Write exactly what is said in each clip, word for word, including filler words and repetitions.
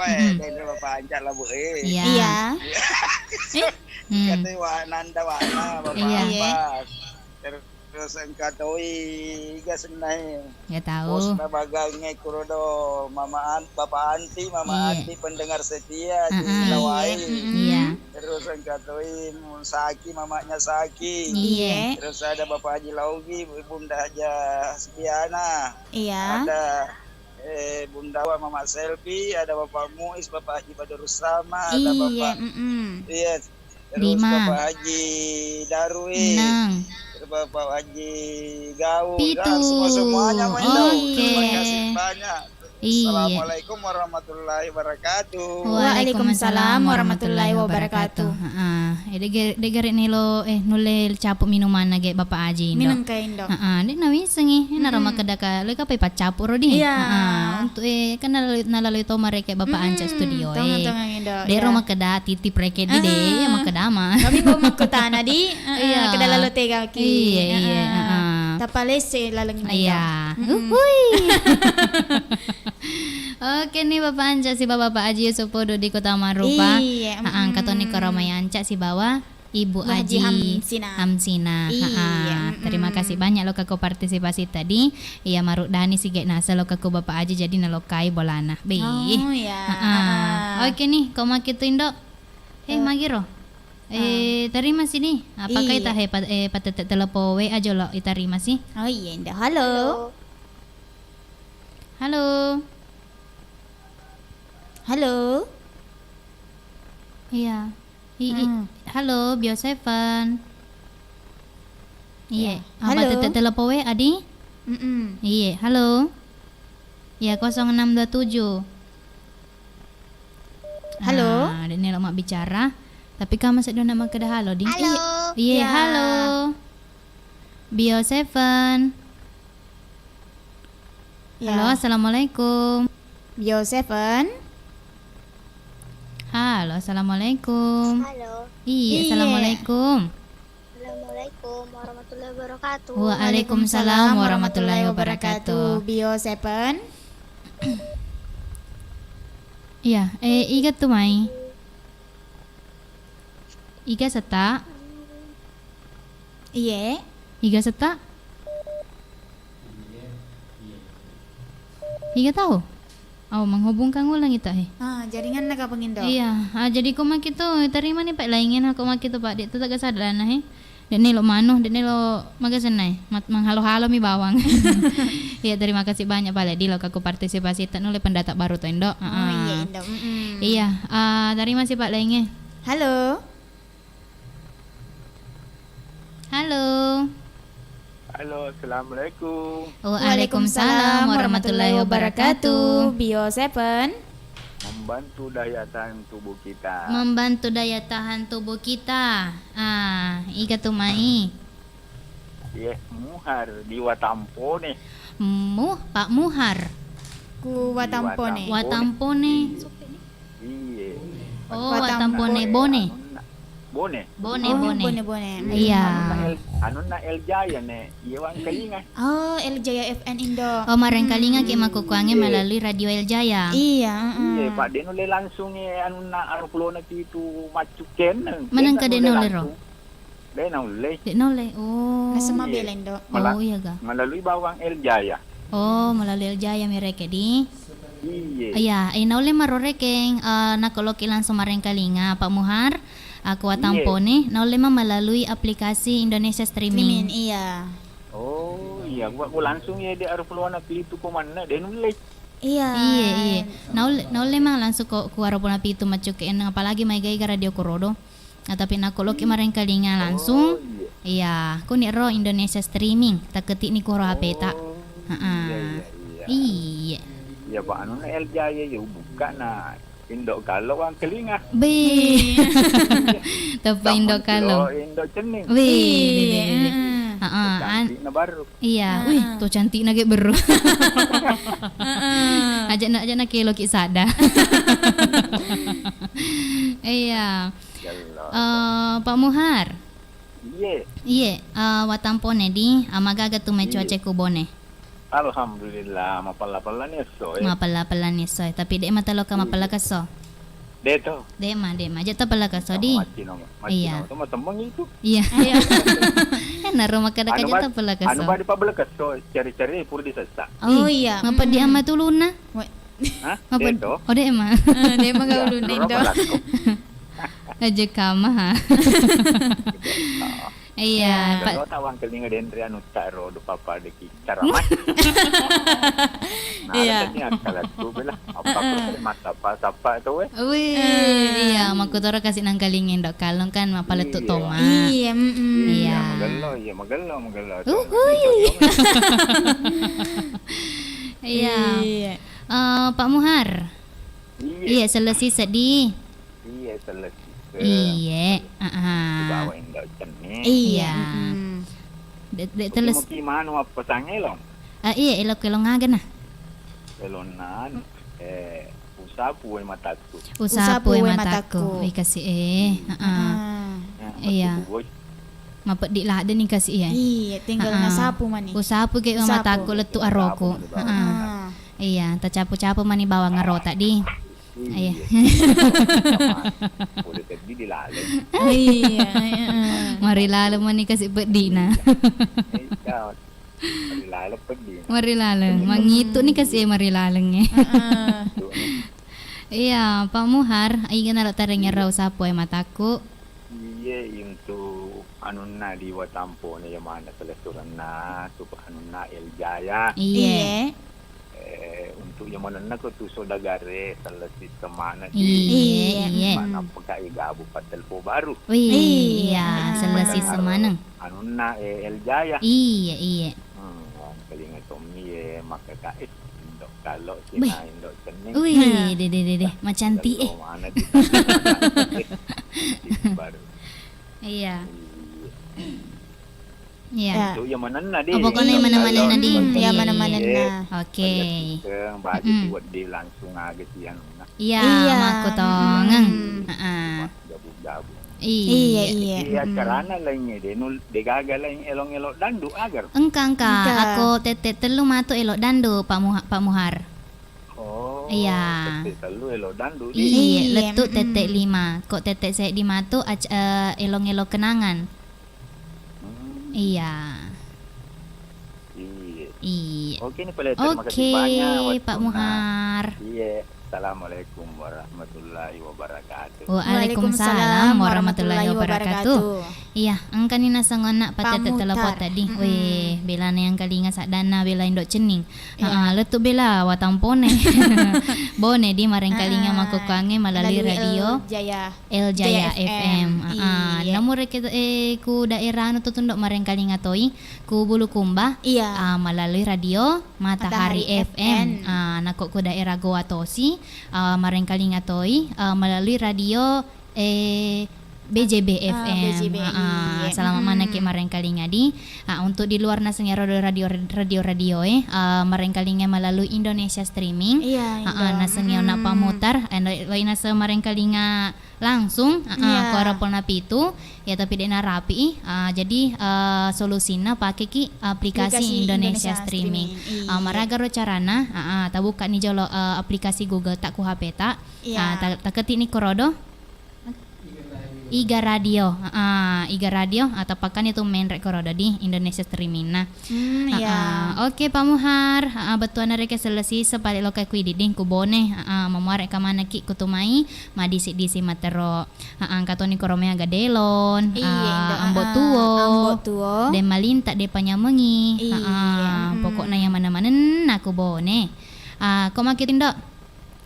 Apa ya, mm-mm, dari Bapak Ancak lah, Bu, eh. Iya. Iya. Eh? Hmm. Katanya wa-, nanda wana, Bapak, iya, Abbas. Terus engka toi, iga senna e. Nggak tahu. Bosna Bagang e kurodo, Mama An-, Bapak Anti, Mama, iya, Anti pendengar setia di, heeh, Lawai. Iya. Mm-mm. Iya. Terus engka toi Saki, mamanya Saki. Iya. Terus ada Bapak Haji Laugi, Bunda Haja Supiana. Iya. Ada, eh, Bunda Wa, Mama Selvi, ada Bapak Muiz, Bapak Haji Badrussamad, ada, iya, Bapak, mm-mm, iya, terus Lima. Bapak Haji Darwis, enam. Terus Bapak Haji Gaul, pitu. Dan semua-semuanya, Wendo. Oke. Terima kasih banyak. Iya. Assalamualaikum warahmatullahi wabarakatuh. Waalaikumsalam warahmatullahi wabarakatuh. Heeh. Eh, dege-, degere nelo, eh, nulle capu minumanna ge Bapak Aji, Indo. Mineng ka, Indo. Heeh, de nawisengi. Enaro, mm-mm, makkeda ka, le kapai paccapu ro di. Iya. Heeh, untuk, eh, kan nalalui, nalalui to mareke Bapak Ancak studio e. Mm-mm, tongeng-tongeng, Indo. Dero, iya, makkeda titip reke di de, ah, iya, makkeda ma. Kami mau makkutana di, heeh, iya, keda lalo tegaki. Iya, iya, heeh, heeh. Tapalesse laleng, Indo. Iya. Mm-mm. Uhui. Oke nih, Bapak Anca sibawa Bapak Aji Yusuf Podo di Kota Marupa. Iya, ha, mm-mm, engka toni koro mai Anca sibawa Ibu Haji Aji Hamsina. Hamsina. Iya, ha, mm-mm, terima kasih banyak loka ko partisipasi tadi. Iya, maruddani sige nasa loka ko Bapak Aji jadi nalokai bolana. Be. Oh, iya. Ha, ha. Ha. Oke nih, ko makitu, Indo. Eh, eh, magiro. Eh, terima sih nih. Apakah, iya, ita he pa-, eh, patete telepon W A jolo, ita terima sih. Oh iya, Indo. Halo. Halo. Halo. Halo. Iya. I, i, hmm, halo, Bio Seven. Iya. Ya. Apa, halo, tete telepon W A, Adi? Mm-mm. Iya, halo. Iya, kosong enam dua tujuh. Halo? Ah, de nelo mabbicara. Tapi kamu sedona makkeda halo, Ding. Halo. Iya, iya, ya, halo. Bio Seven. Ya. Halo, assalamualaikum. Bio Seven. Halo, assalamualaikum. Halo. Iya, iya, assalamualaikum. Assalamualaikum warahmatullahi wabarakatuh. Waalaikumsalam warahmatullahi wabarakatuh. Bio Seven. Iya, eh, iga tu mai? Iga seta? Iye. Iga seta? Iga tahu? Oh, menghubungkan ulang ita, eh. Ah, jaringanna kapang, Indo? Iya. Ah, jadi ko makitu, terima ni, Pak, laingnge na ko makitu, Pak. De tu taga sadar na, eh. De nelo manu, de nelo magasenna, eh. Mat-, menghalo-halo mi bawang. Iya, terima kasih banyak, Pak, di loka ku partisipasi. Tak nulle pendatang baru tu, Indo. Oh, iya, Indo. Mm-mm. Iya, ah, terima kasih, Pak, laingnge. Halo. Halo. Halo, assalamualaikum. Waalaikumsalam warahmatullahi wabarakatuh. Bio Seven. Membantu daya tahan tubuh kita. Membantu daya tahan tubuh kita. Ah, iga tu mai? Ye, Muhar di Watampone. Muh, Pak Muhar. Ku Watampone. Di Watampone. Watampone. Iya. Iye. Oh, Watampone. Watampone, Bone. Anunna, Bone. Bone, oh, Bone. Bone, Bone. Iya. Anunna El, anunna El Jaya ne, iye Wangkalinga. Oh, El Jaya F M, Indo. Oh, marengkalinga ki makkukuangnge, iya, melalui Radio El Jaya. Iya, heeh. Iya, Pak, de nulle langsung, eh, anunna Arapulona Pitu maccukkenneng. Maneng ka de nulle ro? De naulle. De naulle. Oh. Naseng mabela, Indo. Mela-, oh, iya ga? Melalui bawang El Jaya. Oh, melalui El Jaya mi reke di. Iye. Iya, eh, naulle maro rekeng, eh, nakoloki langsung marengkalinga, Pak Muhar, eh, ku Watampone, iye, naulle ma melalui aplikasi Indonesia Streaming. Streaming, iya. Oh, iya, gua, gua langsung ya di Arapulona Pitu komanna, de nulle. Iya. Iye, iye. Naulle, naulle ma langsung ko, ku Arapulona Pitu maccukkenneng, apalagi maega-ega radio kurodo. Nah, tapi nakko loki marengkalinga langsung. Oh, iya. Iya, kuni ro Indonesia Streaming, takketikni kuro H P ta. Oh, heeh. Iya, iya, iya. Iya. Iya, Pak, anu na El Jaya ya buka na Indo Kalo Wangkalinga. Be. Iya. Teppa Indo Kalo. Indo Cenning. Be, be, be, be, be. Iya, heeh. Heeh, an- Cantik na baru. Iya, heeh. Wih, to cantikna ge, bro. Heeh. Aja na, aja na kelo ki sada. Iya. Jallo. Eh, Pak Muhar. Iye. Iye, eh, Watampone di, eh, magaga tu mai cuaca ku Bone? Alhamdulillah, mapella-pellani esso e. Mapella-pellani esso e, tapi de' mata loka mapella kesso. De' to. De' ma, de' ma. Aja' tapella kesso di. Macino, macino. Iya. To matemmeng itu. Iya. Iya. Eh, naro makkeda anu aja' tapella kesso. Anu badi pabella kesso, cari-cari pura disessa. Oh, iya. Mapeddi amma tulunna. Hah? Mapeddi. De' to. Oh, de' ma. Eh, de' ma gaulunna itu. Aja' kama ha. Iya, Pak. Kalau tawang kelinga denre anu tak ro do papa deki. Ceramah. Nah, iya. Tadi akkalatku bela. Apa aku tadi massappa-sappa tu, weh? Wih, iya, makkutoro kasi' nangkalinga Indo' Kallong kan, mapalettu' toma. Iya, mm-mm. Iya. Iya, magello, iya, magello, magello. Uhuy. Iya. Iya. Eh, Pak Muhar. Iya. Iya, selesai sedih. Iya, selesai. Iya, heeh. Sibawa Indo' Cenning. Iya. Iya. Mm-mm. De', de' teles- Muki-muki manu appesangnge, Long? Eh, iya, elo-, elong aga na? Elonna anu, eh, usapu wae matakku. Usapu wae matakku. Wih, kasi' e. Heeh. Iya. Mapeddi' ladde' ni kasi' e. Iya, tinggal nasapu mani. Usapu ke matakku lettu' aroku. Heeh. Iya, tacapu-capu mani bawang arota di. Iya. Iya. Pole seddi di laleng. Iya, iya. Mari laleng mani kasi' peddi'na. Iya. Mari laleng peddi. Mari laleng. Mangitu' ni kasi' mari laleng e. Heeh. Iya, Pak Muhar, iga nalo tarengngero usapu wae matakku. Iya, untuk anunna di Watampone, iya maneng selessurenna, supa anunna El Jaya. Iya. Iya. Eh, untuk iya manenna ko tu saudagare, selesai semaneng. Iya, iya. Mana pegawai gabung Patel Po baru. Iya, selesai semaneng. Anunna, eh, El Jaya. Iya, iya. Hmm, kelinga tommi ye, maka ka, eh, Indo' Kallong, Cina, Indo' Cenning. Wih, de, de, de, de. Macantik, eh. Baru. Iya. Iya. Itu iya manenna di. Oh, pokoknya iya manenna di. Iya, manenna. Oke. Baju wedding langsung aga si anunna. Iya, makkutongeng. Heeh. Gabung-gabung. Iya, iya. Iya, carana laingnge de' nul-, de' gaga laing elong-elong dandu' agar. Engka, engka. Ako tette' tellu matu elong dandu', Pak Muha-, Pak Muhar. Oh, iya. Tette' tellu elong dandu'. Iya, lettu' tette' lima. Ko tette' seddi matu ac-, eh, elong-elong kenangan. Hmm. Iya. Iya. Iya. Oke, ini pale, terima kasih banyak waktunya. Oke, Pak Muhar. Iya. Assalamualaikum warahmatullahi wabarakatuh. Waalaikumsalam warahmatullahi wabarakatuh. Iya, engkani naseng onna patette' telepon tadi. Weh, bela nengkalinga saddanna bela Indo' Cenning. Iya. Heeh, lettu' bela Watampone. Bone di marengkalinga makkukkuangnge melalui radio. Jaya. El Jaya F M. Heeh. Iya. Namu rekeng, eh, ku daerah anu tu Tundo' marengkalinga toi, ku Bulukumba. Iya. Ah, melalui radio Matahari F M. Ah, nako ku daerah Gowa tosi, ah, marengkalinga toi, ah, melalui radio, eh, B J B F M. Ah, B J B, iya. Selamat maneng ki marengkalinga di. Ah, untuk di luar naseng ero radio, radio, radio, eh, ah, marengkalinga melalui Indonesia Streaming. Iya, naseng ero na pamutar, eh, lo-, lo-, naseng marengkalinga langsung, ah, ah, kuaro pona pitu, ya, tapi de' narapi, ah, jadi, eh, solusinna pake ki aplikasi Indonesia Streaming. Iya. Ah, maraga ro carana, ah, ah, tabukka ni jolo, eh, aplikasi Google ta ku H P ta, ah, ta-, taketik ni korodo. Iga Radio, ah, ah, Iga Radio, ah, tapakani tu menre korodo di Indonesia Streaming na. Hmm, iya. Heeh. Oke, Pak Muhar, heeh, bettuanna rekeng selesai sepale loka ku idi ding ku Bone, heeh, mamuare ka maneng ki kutu mai, madisi-disi matero. Heeh, engka toni koro mai aga Delon, ah, Ambo Tuo, Ambo Tuo. De' malinta, de' panyamengi. Iya. Heeh, pokokna iya maneng-manenna ku Bone. Ah, ko maki Tindo.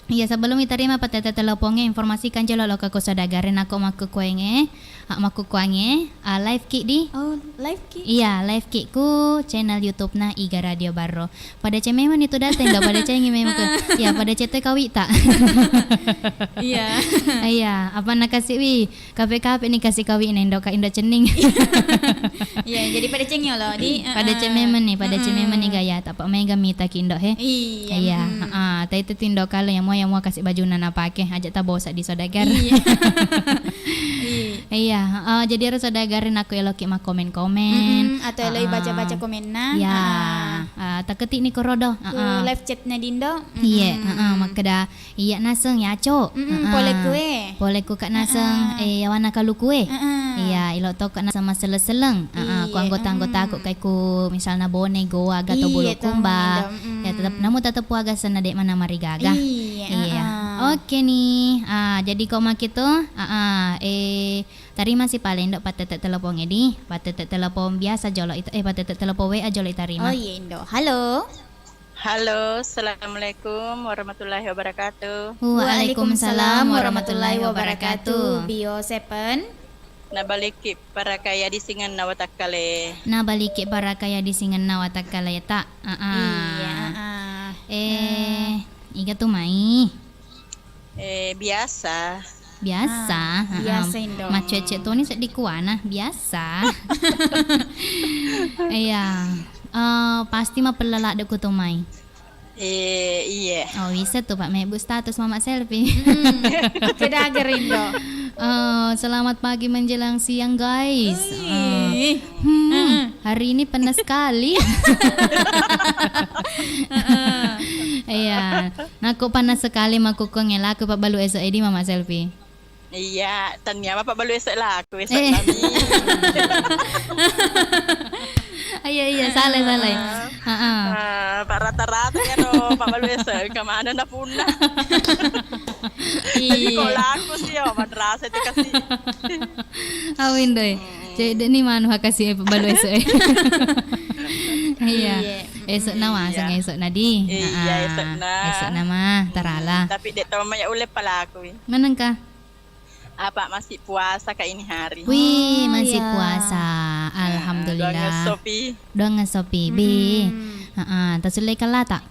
Iya, sebelum itarima patete telepongnge, informasikan jolo loka ku saudagare nako makkukkuangnge, ah, makkukkuangnge, ah, live ki di. Oh, live ki? Iya, live ki ku channel YouTube-na Iga Radio Barro. Pada ceng memang itu dateng, nggak pada cengi memang ke. Ya, pada cete kawita. Iya. Iya, apa nakasi wi? Kape-kape ni kasi kawi'na Indo ka Indo Cenning. Iya, jadi pada ceng yolo, di, pada ceng memang ni, pada ceng memang ni gaya, tapa mega mita ki Indo he. Iya, heeh. Tai tu Indo kalo yang mua, yang mua kasi bajuna napake, aja tabosa di saudagar. Iya. Iya, heeh, jadi ero saudagar nako eloki makkomen-komen. Atau eloi baca-baca komenna. Ya. Ah, takketikni korodo. Ku live chat-na Dindo. Iya, heeh, makkeda, "Iya naseng, yaco." Polekku e. Polekku ka naseng, eh, yawana kaluku e. Iya, ilo to ka naseng masselleng-selleng. Heeh, ku anggota-anggotaku, kayak ku misalna Bone, Gowa, aga to Bulukumba. Ya, tetep namu tetep puaga senna de' mana marigaga. Iya, heeh. Oke nih. Ah, jadi ko makitu, heeh, eh, Tarima si pale, Indo, pattette telepong edi, pattette telepong biasa jolo it-, eh, pattette telepong W A jolo itarima. Oh iya, Indo. Halo. Halo, assalamualaikum warahmatullahi wabarakatuh. Waalaikumsalam warahmatullahi wabarakatuh. Bio Seven. Nabalikki parakaya di singenna watakkale. Nabalikki parakaya di singenna watakkale ta. Aa. Iya, aa. Eh, iga tu mai? Eh, biasa. Biasa, ah, heeh. Biasa, Indo. Macece toni seddi kuana, biasa. Iya. Eh, pasti mapella ladde ku to mai. Eh, iya. Oh, bisa tuh, Pak, mebbu status Mama Selfie. Hmm, oke, dager, Indo. Eh, selamat pagi menjelang siang, guys. Wih. Eh, hmm, heeh. Hari ini panas sekali. Heeh. Iya. Nakko panas sekali makkukkuangnge laku pabbalu esok edi, Mama Selfie. Iya, tennia ma pabbalu esok laku, esok nami. Iya, iya, salah, salah. Heeh. Ah, pak rata-rata ya no pabbalu esok kemana na punna. Iya. Jadi kok laku sih, oh, madrasah itu kasih. Awin doi. Hmm. Cedde ni manu hakasi pabbalu esok. Iya. Iya. Esok na waseng, esok na di. Iya, heeh. Esok na. Esok na mah, tarala. Tapi dek tau maya ulle palaku. Manengka? Apa masih puasa kak ini hari? Wih, oh, masih puasa. Alhamdulillah. Doang ngesopi. Doang ngesopi, bi. Heeh, tasulle kalata.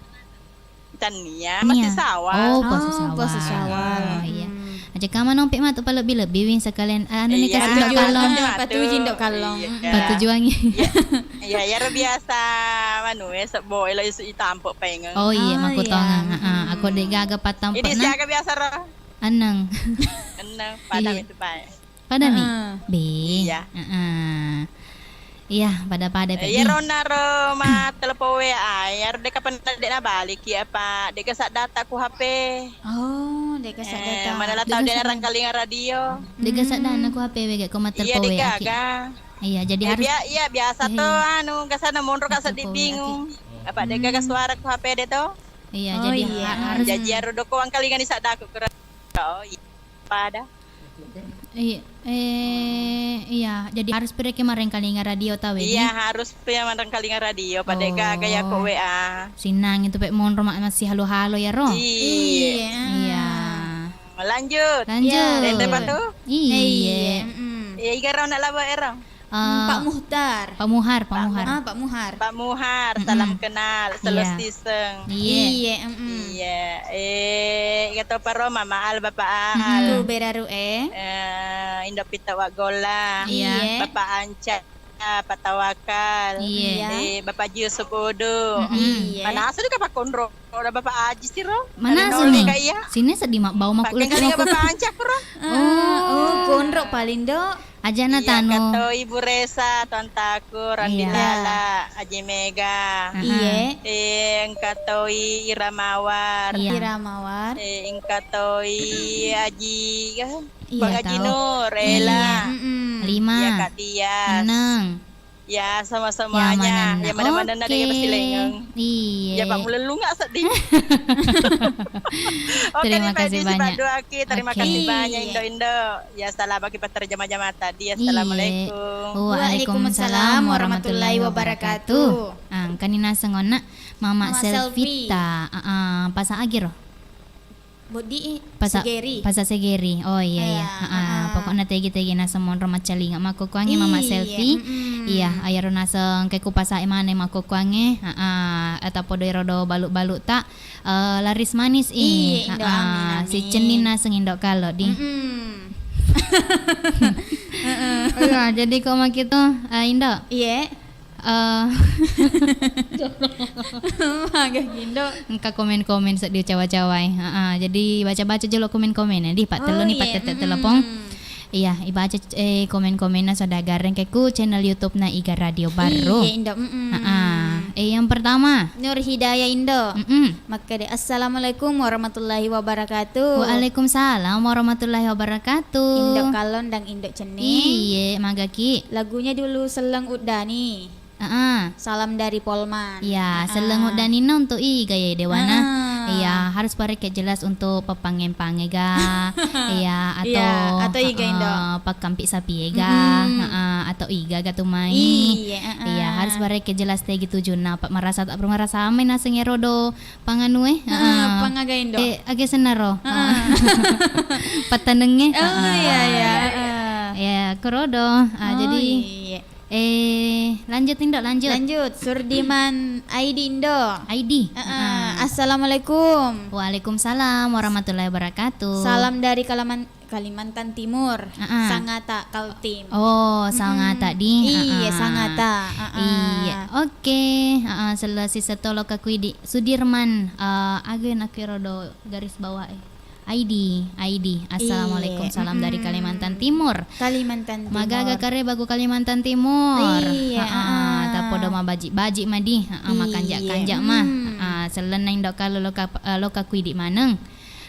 Tania, masih sawal. Oh, puasa sawal. Oh, puasa sawal. Oh, iya. Aja kama nompe matu palebbi-lebbi wing sekalian, anu ni, iya, kasih kallong. Patuju, patuju, Indo, kallong. Iya. Patujuangi. Iya, iya, ro biasa manu e sebbo elo isu itampo pengeng. Oh iya, makutongeng. Heeh, aku dek gaga patampe. Ini siaga biasa ro. Annang. Annang, pada itu bae. Pada mi? Heeh. Be. Iya. Heeh. Iya, pada-pada. Eh, iya, rona ro ma telepon W A, iya ro deka pernah dek nabalik ya, Pak. Deka sak data ku H P. Oh, deka sak data. Eh, mana lah tahu dia narangkalinga radio. Deka sak dana ku H P wege ko ma telepon W A ki. Iya, jadi harus bia-, iya, biasa to, anu, kasana monro ka seddi bingung. Apa deka suara ku H P de to? Iya, jadi ha-, harus. Jadi aro doko wangkalinga ni sak daku kura. Oh, iya. Pada. Iya, eh, iya, jadi harus pire ke marengkalinga radio tawe ni? Iya, harus pire marengkalinga radio, pada gaga ya ko W A. Sinnang itu pek monro ma-, masih halo-halo ya ro? Iya. Iya. Lanjut. Lanjut. Iya. Rende patu? Iya. Iya, mm-mm. Iya, iga ro nak labo ero. Eh, Pak Muhtar. Pak Muhar, Pak Muhar. Ah, Pak Muhar. Pak Muhar, salam kenal, selo siseng. Iya. Iya, mm-mm. Iya. Eh, iya to paro Mama Al, Bapak Al. Mm-mm. Tu beraru e. Eh, Indo Pita Wagola. Iya. Bapak Anca, Pak Tawakal. Iya. Eh, Bapak Yusuf Udu. Mm-mm. Iya. Mana asli ka Pak Konro? Ora Bapak Aji siro. Mana asli ni? Sini sedih mak bau makku. Pakai kali Bapak Anca kuro. Oh, oh, Konro paling do. Ajana tanu. Iya, engka toi Bu Resa, Tuan Taku, Randi Lala, Aji Mega. Iya. Eh, engka toi Ira Mawar. Iya. Ira Mawar. Eh, engka toi Aji, eh, Bang Aji Nur, Ela. Iya. Mm-mm. Lima. Iya, Kak Dias. Enam. Ya, sama-samanya. Ya, mana-mana. Ya, mana-mana ada yang pasti lengeng. Iya. Ya, Pak, mulai lunga sedih. Oke, terima kasih banyak. Terima kasih banyak, Indo-Indo. Ya, salam bagi pattara jama-jama tadi. Iya. Assalamualaikum. Waalaikumsalam warahmatullahi wabarakatuh. Ah, engkani naseng onna Mama Selvita. Ah, ah, pasa agiro. Bodi, pasa Segeri. Pasa Segeri. Oh, iya, iya. Heeh. Pokokna tegi-tegi naseng monro maccalinga makkokkoangnge Mama Selfie. Iya, ayaro naseng engka ku pasa e maneng makkokkoangnge. Heeh, atau podo ero do balu-balu ta, eh, laris manis i. Iya, Indo, amin, amin. Si cenning naseng Indo kalo di. Iya, jadi ko makitu, eh, Indo. Iya. Eh, maga Indo. Engka komen-komen seddi ucawa-cawai. Heeh, jadi baca-baca jolo komen-komen ya, di Pak Telo ni, Pak Tete telepon. Iya, ibaca, eh, komen-komenna saudagar engka ku channel YouTube na Iga Radio Barru. Iya, Indo. Heeh. Eh, yang pertama. Nur Hidayah Indo. Mm-mm. Makkeda, "Assalamualaikum warahmatullahi wabarakatuh." Waalaikumsalam warahmatullahi wabarakatuh. Indo Kallong dan Indo Cenning. Iye, magaki. Lagunya dulu Selleng Uddani. Heeh. Salam dari Polman. Iya, heeh. Selleng Uddaninna untuk iga ye dewana. Heeh. Iya, harus parekke jelas untuk pappangempange ga. Iya, atau, iya, atau iga, Indo, heeh, pakkampi sapi ega. Mm-mm. Heeh, atau iga ga tu mai. Iya, heeh. Iya, harus parekke jelas tegi tujunna, apa merasa tak merasa aman naseng ero do panganue. Heeh, heeh. Pangaga, Indo? Eh, age sennaro. Heeh. Pattanengnge. Oh, heeh, iya, iya, heeh. Ya, korodo. Ah, oh, jadi, iya. Eh, lanjut, Indo, lanjut. Lanjut, Surdiman Aidi, Indo. Aidi. Heeh. Heeh. Assalamualaikum. Waalaikumsalam warahmatullahi wabarakatuh. Salam dari Kalaman-, Kalimantan Timur. Heeh. Sangata Kaltim. Oh, Sangata di. Mm-mm. Iya, heeh. Sangata. Heeh. Iya. Oke. Heeh, selesai setolo kakui di Sudirman. Eh, agen aku rodo garis bawah, eh. Aidi, Aidi. Assalamualaikum, iya, salam dari, mm-mm, Kalimantan Timur. Kalimantan Timur. Magaga kareba ku Kalimantan Timur. Iya, heeh, heeh. Tapodo mabaji-baji madi, heeh, iya, makanja-kanja ma. Mm. Heeh, sellenna Indo Kallong loka, eh, loka kuidi maneng.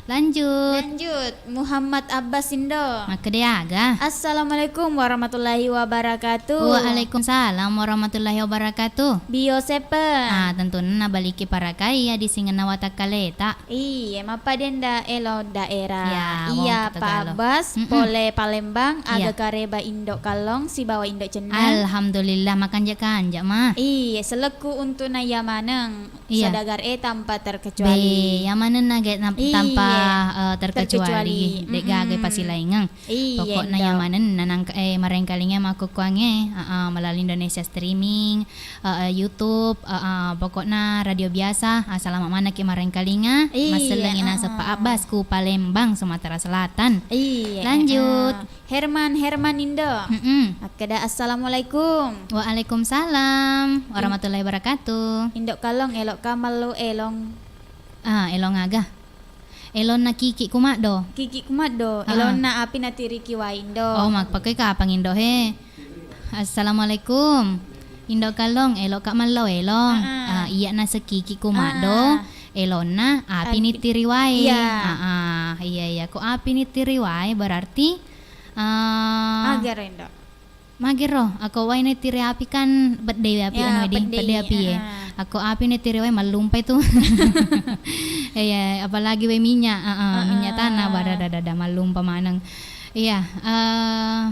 Lanjut. Lanjut, Muhammad Abbas, Indo. Makkeda aga? Assalamualaikum warahmatullahi wabarakatuh. Waalaikumsalam warahmatullahi wabarakatuh. Bio Sepen. Ah, tentunna nabaliki parakai iya di singenna watakkaleta. Iye, mappadenda elo daerah. Ya, iya, wong Kota Pak Galo. Abbas, mm-mm, pole Palembang, iya, aga kareba Indo Kallong sibawa Indo Cenning. Alhamdulillah, makanja-kanja ma. Iye, selekku untuk naya maneng, iya, saudagar e tanpa terkecuali. Be, ya manenna ge nam-, iye, tanpa, eh, terkecuali. Terkecuali. De gaga, mm-mm, pasilaingeng. Iya, pokokna Indo. Ya manenna nang-, eh, marengkalinga makkukkuangnge, heeh, melalui Indonesia Streaming, eh, eh, YouTube, eh, eh, pokokna radio biasa, ah, salama manekki marengkalinga, iya, massellengi naseng Pak Abbas ku Palembang, Sumatera Selatan. Iya, lanjut. Eh, Herman, Herman Indo. Mm-mm. Makkeda, "Assalamualaikum." Waalaikumsalam warahmatullahi wabarakatuh. Indo Kallong, elokka mello elong. Ah, elong aga? Elonna Kiki Kumaddo. Kiki Kumaddo, ah, elonna api natiriki wae, Indo. Oh, mappakoi kapang, Indo, he. Assalamualaikum. Indo Kallong, elokka mello elong. Ah, ah. Ah, iya naseng Kiki Kumaddo, ah, ah, elonna api, api nitiri wae. Iya. Ah, ah, iya, iya. Ko api nitiri wae berarti, ah, agaro, Indo. Magero, ako wae netiri api kan pedde api, ya, anu di, pedde, pedde api, ya. Heeh. Ako api netiri wae mallumpai tu. Iya, apalagi wae minyak, heeh, heeh, minyak tanah, barada-dada mallumpa maneng. Iya, eh,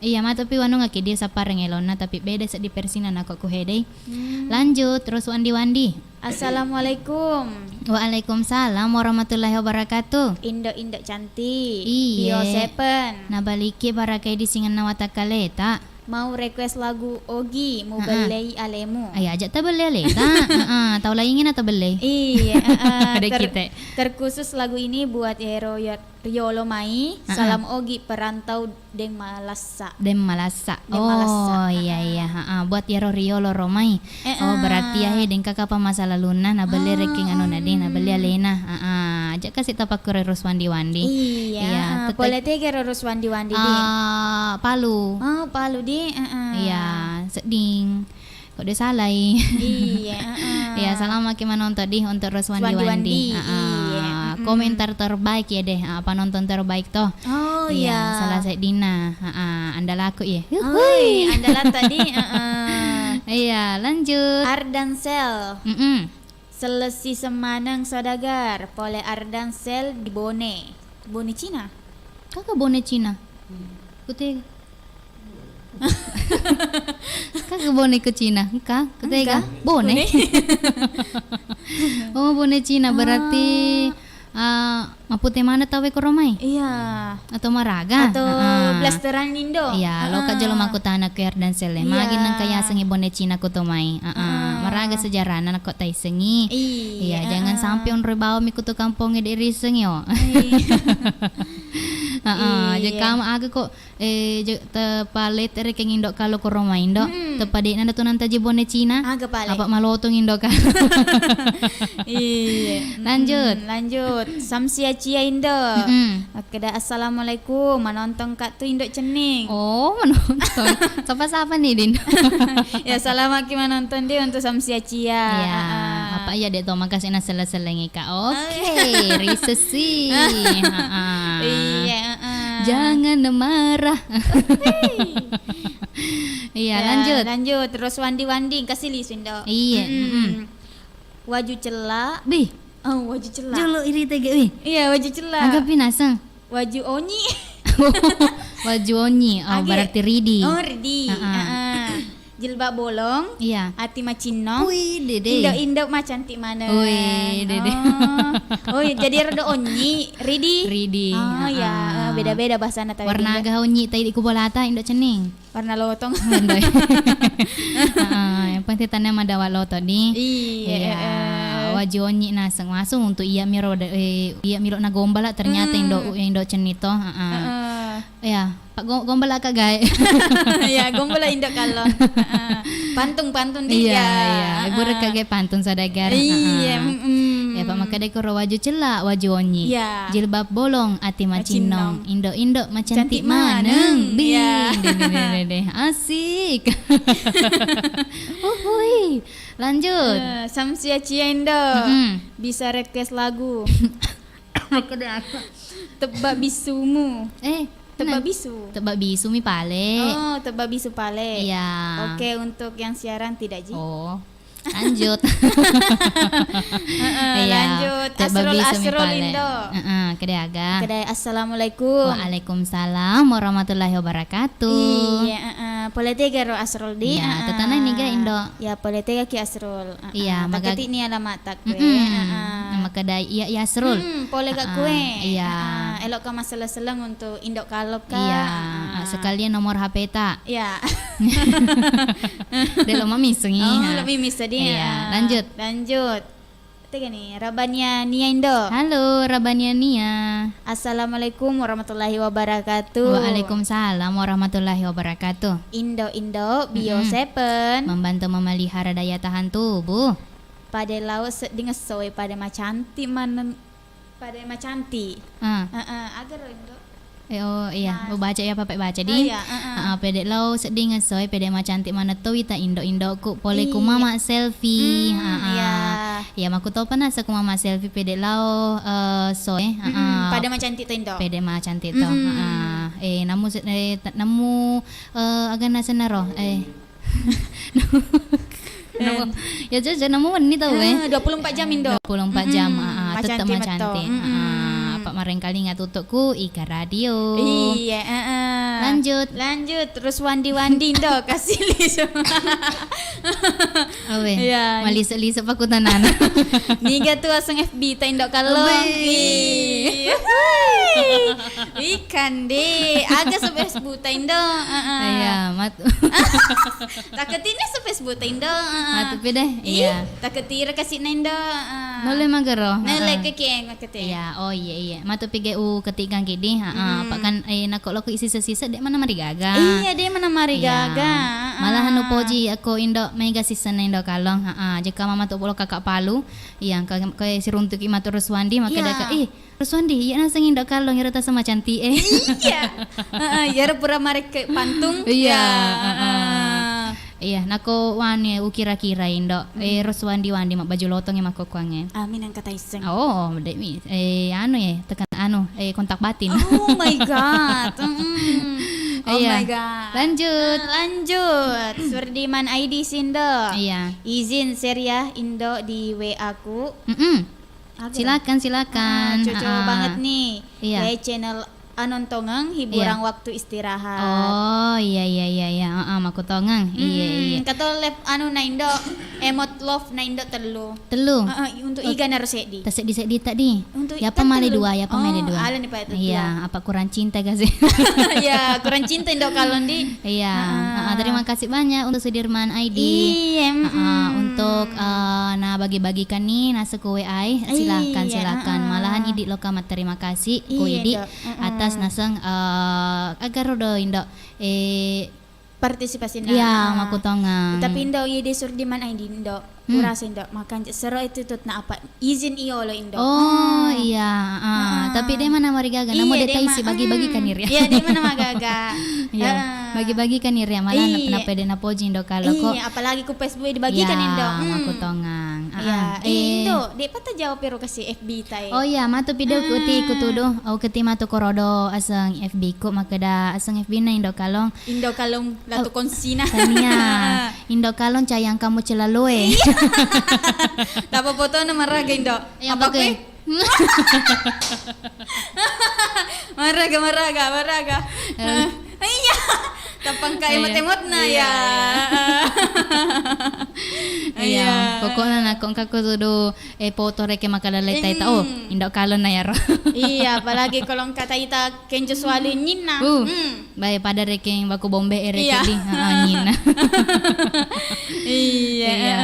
iya, matopi wanungaki dia sappareng elonna, tapi beda seddi persina nako ku hedei. Hmm. Lanjut, terus wandi-wandi. Assalamualaikum. Waalaikumsalam warahmatullahi wabarakatuh. Indo-indo cantik. Iye. Bio Seven. Nabaliki barakai di singenna watakkaleta. Mau request lagu Ogi, Mubellei Alemu. Ayo aja tabellei aleta. Heeh, tau laingngi na tabellei. Iya, heeh. Ada ter-, kita. Terkhusus lagu ini buat ero ya, riolo mai. Heeh. Salam Ogi perantau Deng Malassa. Deng Malassa. Deng Malassa. Oh, iya, heeh, iya, heeh. Buat iyaro riolo ro mai. Heeh. Oh, berarti ya, he, deng kakapa masa lalunna, nabelle, ah, rekeng anunna, deng, nabelle alena. Heeh. Aja kasi tapakkuro rus wandi-wandi. Iya, iya, heeh. Tete-, pole tega ro rus wandi-wandi, di? Ah, Palu. Oh, Palu, di? Heeh. Iya, sedding. Kok de salai. Iya, heeh. Iya, salamaki manonton di untuk ros wandi-wandi. Wandi-wandi, heeh. Iya, mm-mm. Komentar terbaik ya deh, ah, penonton terbaik toh. Oh, iya, iya, salah seddinna. Heeh, andalaku ya. Oh, hui. Andalan tadi, heeh. Iya, lanjut. Ardansel. Mm-mm. Selessi semaneng saudagar, pole Ardansel di Bone. Bone Cina? Kaka Bone Cina? Kute. Kaka Bone ke Cina? Engka, kutega. Engka. Bone. Bone. Oh, Bone Cina berarti, ah, ah, mapute maneng tauwe koro mai? Iya. Atau maraga? Atau, heeh, blasteran Indo? Iya, loka jolo makkutana ku Ardansel e. Iya. Magi nengka yasengngi Bone Cina ku to mai. Heeh. Heeh. Maraga sejarahna nako taisengngi. Iya, iya, jangan sampai onroi bawang mi ku to kampongnge de risengngi, oh. Iya. Heeh, iya. Jekka ma aga ko, eh, je-, tepaletere keng indo kalo ko Roma indo, mm-mm, teppa de'na tu nantaji bonne Cina. Aga pale? Apa malotong indo kalo. Iya. Lanjut. Mm-mm, lanjut. Samsia cia indo. Mm-mm. Makkeda, "Assalamualaikum, manontong ka tu indo cenning." Oh, manontong. Sapa-sapa nih, Din? Ya, selamat ki manontong di untuk Samsia cia. Iya, heeh. Apa iya de to, makasih na sele-selengi. Ka-, oke, risesi. Heeh. Iya, heeh. Jangan marah. Iya, ya, lanjut. Lanjut, terus wandi-wandi, kasih lisu, Indo. Iya, mm-mm, mm-mm. Waju cella. Bih. Oh, waju cella. Jolo iri tege, wih. Iya, waju cella. Aga pi naseng? Waju onyi. Waju onyi. Oh, age. Berarti ridi. Oh, ridi. Heeh. Heeh. Jilbab bolong, iya, ati macinnong, wih, dede, indo-indo macantik maneng. Wih, dede. Oh. Oh, iya, jadi rada onyi, ridi. Ridi, oh, iya, heeh. Eh, beda-beda bahasana tawwe. Warna indo. Aga onyi tai di kubolata indo cenning? Warna lotong. Indo. Heeh, yang penting tania madawa loto di. Iya, iya, heeh. Waju onyi naseng masuk untuk iya miro de-, eh, iya miro na gombala ternyata, hmm, indo, indo cenning to. Heeh. Heeh. Iya, Pak, go-, gombala ka gae. Iya, gombala indo kalo. Heeh. Pantun-pantun di, iya, iya. Iya, ibu reka gae pantun saudagar. Iya, heeh, mm-mm. Ya, Pak, makkeda ko ro waju cella, waju onyi. Iya. Jilbab bolong, ati macinnong. Macinnong. Indo-indo macantik maneng. Cantik maneng. Bing. Iya. Deh, deh, deh, deh, deh. Asik. Uhui. Lanjut. Eh, Samsia cia indo. Mm-mm. Bisa request lagu. Makkeda apa? Tebba bisumu. Eh, tebba bisu. Tebba bisu mi pale. Oh, tebba bisu pale. Iya. Oke, untuk yang siaran tidak, Ji? Oh. Lanjut. Heeh, iya, lanjut. Tebba bisu mi pale. Asrul, Asrul indo. Heeh, kede aga. Kede, "Assalamualaikum." Waalaikumsalam warahmatullahi wabarakatuh. Iya, heeh. Pole tega ro Asrul di? Iya, heeh. Tetana niga indo? Ya, pole tega ki Asrul. Heeh. Iya, maga- taketi ni alamat Kue, mm-mm, heeh. Makkeda iya, iya, Asrul. Mm-mm, pole ka kue. Heeh, iya. Heeh, elokka masselleng-selleng untuk indo kalo ka. Iya, heeh, sekalian nomor H P ta. Iya. De lo mamissengi. Oh, ha. Lo mamissengi, iya, heeh. Lanjut. Lanjut. Tega nih, Rabania Nia indo. Halo, Rabania Nia. Assalamualaikum warahmatullahi wabarakatuh. Waalaikumsalam warahmatullahi wabarakatuh. Indo-indo, Bio Seven. Mm-mm. Membantu memelihara daya tahan tubuh. Pada lao sedding essoe, pada macantik manen-, pada macantik. Ah. Heeh, aga ro, Indo? Eh, oh, iya, nah. Baca ya, Pape, baca di. Oh, iya, heeh. Heeh, pede lao sedding essoe, pede macantik maneng to wita indo-indoku. Pole ku mama selfie. Iya. Hmm, heeh. Iya. Iya, makkutopa nasa ku mama selfie pede lao, eh, essoe. Heeh. Mm-mm, pada macantik to, Indo. Pede macantik to. Mm-mm. Heeh. Eh, namu se-, eh, ta-, namu, eh, aga nasenna ro? Eh, Namo-, ya, jaja, namo wenni tau, eh. Eh, dua puluh empat jam, Indo. Dua puluh empat jam, mm-mm, ah, ah, tetep macantik, macantik. Mm-mm. Ah, apa marengkalinga tuttuku Ika Radio. Iya, heeh. Lanjut. Lanjut, terus wandi-wandi, Indo, kasih lisu. Awe, iya. Malisu-lisu pakutanana. Niga tu aseng F B ta, Indo, kalau. Wih. Ih. Ikan deh, aga se Facebook ta, Indo. Heeh. Iya, mat- Taketini se Facebook ta, Indo. Heeh. Matu pi deh. Ih, iya. Taketira kasih na, Indo. Heeh. Nulle magero. Nulle, heeh, keke makete. Iya, oh iya, iya. Matu pi ge u ketikang kidi. Heeh. Mm-mm. Apa kan, eh, nako loko sisa-sisa de mana marigaga. Iya, de mana marigaga. Iya. Heeh. Malahan upoji ako Indo mega sisa na Indo kalong. Heeh. Jeka mama tu bolo kakak palu. Iya, engka, engka siruntuki matu Ruswandi, makkeda ka, iya. Ih, Ruswandi, iya naseng Indo kalong, iyaro taseng macantik e. Iya. Heeh, iyaro pura marekke pantung. Iya, ya, heeh. Heeh. Iya, nako wani ukira-kira Indo, eh, Ruswandi-wandi mabbaju lotong e makkokkoangnge. Amin engka taisseng. Oh, de'mi, eh, anu e, tekan anu, eh, kontak batin. Oh my God. Mm-mm. Oh my God. Iya. Lanjut. Nah, lanjut. Surdiman I D Sindo. Iya. Izin share ya Indo di W A ku. Mm-mm. Aga? Silakan, silakan. Ah, cocok banget nih. Iya. Kayak channel Anontongeng, hiburan waktu istirahat. Oh, iya, iya, iya, iya. Heeh, makkutongeng. Iya, iya. Kato live anu na Indo, emot love na Indo tellu. Tellu? Heeh, untuk iga naro seddi. Taseddi-seddi tadi. Untuk ya, kan pamale tellu. Dua, ya, pamale dua. Oh, alani pa tellu. Iya, apa kurang cinta gak sih? Ya, kurang cinta Indo kalong di. Iya. Heeh. Heeh, terima kasih banyak untuk Sudirman I D. Iya, heeh, untuk, eh, na bagi-bagikan nih nasi kue ai. Silakan, iya, silakan. Heeh. Malahan idi loka terima kasih ku idi. Iya, Dok. Heeh. Ata Naseng, eh, agaro do, Indo. Eh, partisipasi na. Iya, makkutongeng. Tapi, Indo, iya de' suro di mana, Indo. Hmm. Urasa, Indo, makanja sero itu tut na apa izin iyolo, Indo. Oh, iya, ah. Tapi de' mana marigaga, namo de' taisi bagi-bagi kan iri. Iya, de' mana marigaga. Iya, bagi-bagi kan iri, malah napa de' napoji, Indo, kalau ko. Iya, apalagi ku Facebook dibagikan, Indo. Makkutongeng. Iya, Indo, de' pata jawab ero kasi F B tae. Oh iya, matu video kuti kutudu. Oh, keti matu korodo aseng F B ku, makkeda aseng F B na Indo Kalong. Indo Kalong latu konsina. Tania. Indo Kalong sayang kamu celalu e. Iya. Tapa fotona maraga, Indo. Iya, apa kue? Maraga, maraga, maraga. Iya. Tapangka emot-emotna ya. Iya, pokokna nakko engka kutudu, eh, foto reke makkeda lai taita. Oh, Indo Kalong na yaro. Iya, apalagi kalau engka taita kenjo sualu nyinna. Uh. Bae, pada rekeng baku bombe e reke di. Heeh, nyina. Iya.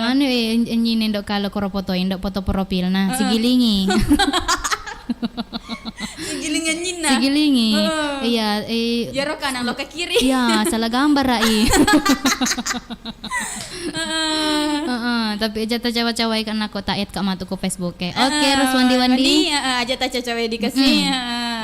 Manu e, nyina Indo Kalong koro foto Indo, foto profilna. Sigilingi. Sigilingi nyina. Sigilingi. Iya, eh. Yaro kanang lo ke kiri. Iya, salah gambar ai. Heeh, tapi aja tacawa-cawai kan aku tak add ka matu ku Facebook e. Oke, terus wandi-wandi. Heeh, aja tacawa-cawai dikasih.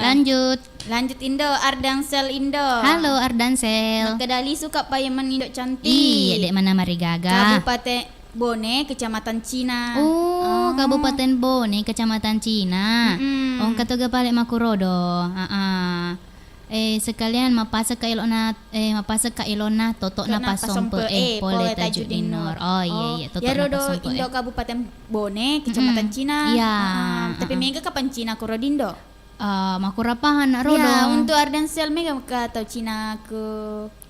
Lanjut. Lanjut, Indo, Ardansel, Indo. Halo, Ardansel. Makkeda lisu ka payemen, Indo cantik. Iya, de' mana marigaga. Kabupaten Bone, Kecamatan Cina. Oh, Kabupaten Bone, Kecamatan Cina. Oh, engka toga pale makkurodo. Heeh. Eh, sekalian mapasek ka elona, eh, mapasek ka elona totokna pasompe e, pole Tajudin Nur. Oh, iya, iya, totokna pasompe e. Indo, Kabupaten Bone, Kecamatan Cina. Iya. Heeh. Tapi mega ka pancina kuro, Indo? Eh, makkurapahan na rodo. Ya, untuk Ardansel mega ka tau Cina ke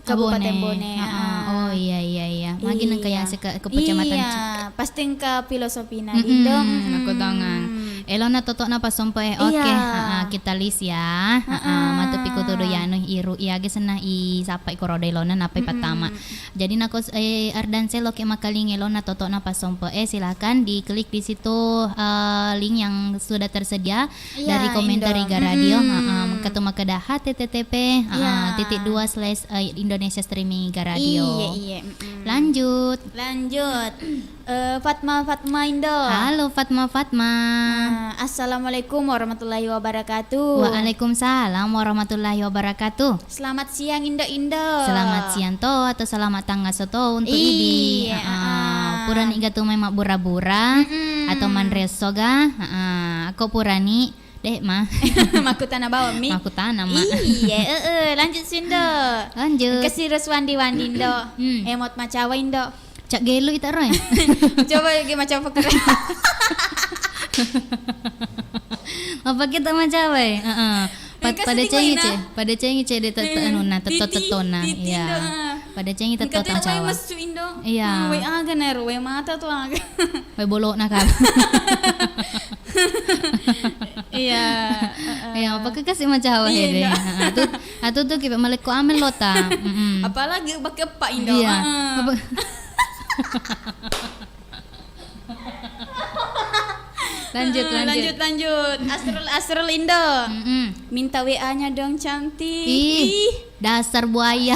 Kabupaten Bone. Heeh. Oh, iya, iya, iya. Magi nengka yang seka ke kecamatan Cina. Iya, pasti engka filosofina, Indo. Aku tongang. Elona totokna pasompe e. Oke, heeh, kita list ya. Heeh, matu pi kutudu yanu iru iya ge senna i sapa i korodo elona napai pertama. Jadi nako, eh, Ardansel loke makkaling elona totokna pasompe e, silakan diklik di situ, eh, link yang sudah tersedia. Iya, dari komentar Indo. Iga Radio, heeh, engka tu makkeda H T T P, heeh, titik dua slash, eh, Indonesia Streaming Iga Radio. Iya, iya, mm-mm. Lanjut. Lanjut. Eh, Fatma, Fatma, Indo. Halo, Fatma, Fatma. Eh, assalamualaikum warahmatullahi wabarakatuh. Waalaikumsalam warahmatullahi wabarakatuh. Selamat siang, Indo-Indo. Selamat siang to, atau selamat tangaso to untuk idi. Iya, heeh. Purani ga tu mai mabbura-bura atau manre esso ga? Heeh. Ako purani, de' ma. Makkutana bawang mi. Makkutana ma. Iya, heeh, lanjut si, Indo. Lanjut. Kasi ros wandi-wandi, Indo. Hmm. Emot macawa, Indo. Cak gelu ita roe. Coba lagi macawa pakere. Apa kita macawa? Heeh. Pada cengi ce, pada cengi ce de' tette anunna, tetto-tettona. Iya. Pada cengi tetto macawa. Messu, Indo. Iya. Hmm, wai aga nero, wai mata tu aga. Wai bolokna kan. Iya. Iya, apa ke kasi macawa hede. Heeh, atu, atu tu kipe malekko amel lota. Mm-mm. Apalagi bake eppa, Indo. Iya. Heeh. Apa Lanjut, eh, lanjut. Lanjut, lanjut. Asrul, Asrul, Indo. Mm-mm. Minta W A-nya dong, cantik. Ih, dasar buaya.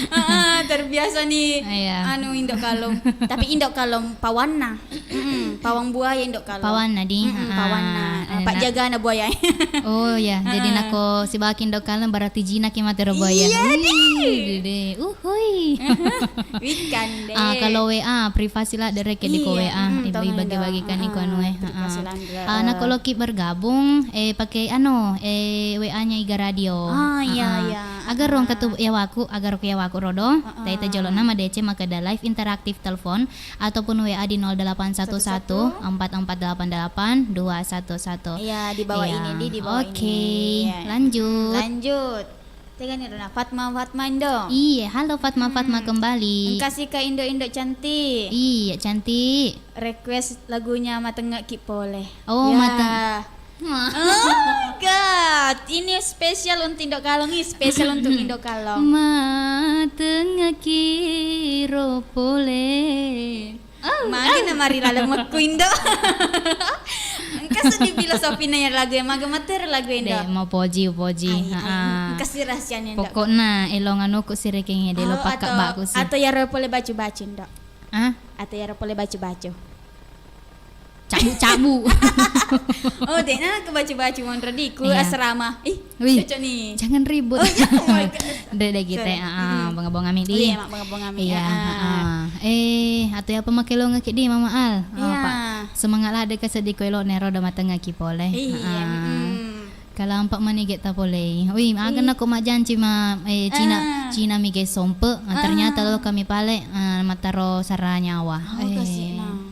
Heeh, terbiasa nih. Iya. Anu, Indo Kalong. Tapi Indo Kalong pawanna. Mm-mm, pawang buaya Indo Kalong. Pawanna di. Mm-mm, pawanna. Eh, Pak, jagana buaya. Oh ya, jadi nako sibaki Indo Kalong berarti jinaki matero buaya. Iya, di. Uhui. Wikan deh. Ah, kalau W A privasi lah, derek di ko W A, mm, ibu bagi-bagi kan iko anu eh. Heeh. Ah, nah, kalau ki bergabung, eh, pakai anu, eh, W A-nya Iga Radio. Ah, iya, iya. Agar rong katu yawaku, agar ke yawaku rodo. Heeh. Taita jolo nama D C makkeda live interaktif telepon ataupun W A di nol delapan satu satu empat empat delapan delapan dua satu satu. Iya, di bawah ini, di, di bawah ini. Oke, lanjut. Lanjut. Tegani Rona, Fatma, Fatma Indo. Iya, halo Fatma, Fatma kembali. Engkasi ka Indo-Indo cantik. Iya, cantik. Request lagunya Matengekki Pole. Oh, ya. Mateng-, oh my God, ini spesial untuk Indo Kalong, ini spesial untuk Indo Kalong. Matengekki ro pole. Oh, magi na mari laleng mekku Indo. Engka Sedih filosofina ya lagu e, maga matera lagu e, Ndo? De, mau poji, upoji. Ai, ai, heeh. Engka si rahasianya, Ndo. Pokokna elong anuku si rekeng e, de lo Oh, pakka atau, baku si. Atau yaro pole bacu-bacu, Ndo? Ah? Atau yaro pole bacu-bacu? Cabu-cabu. Oh, de na ke bacu-bacu monro di ku Iya. asrama. Ih, Wih, cocok nih. Jangan ribut. Oh, iya, oh my God. De, de kita, Sorry. ah, ah, Mm-mm. bonga-bonga mi di. Iya, mak, bonga-bonga mi. Iya, Ah, ah. ah. Eh, atau apa make lo ngeki di, Mama Al? Ah, Iya. Pak. Semangat lah, de ka sedih ko elo nero do matengaki pole. Iya, Ah, ah. mm-mm. Kalampa mani ge ta pole. Wih, aga Iya. nako majanci ma, eh, Cina, Ah. Cina mi ge sompe. Ah, ternyata Ah. lo kami pale, ah, mataro sara nyawa. Oh, Eh. kasih, nah. Mm-mm.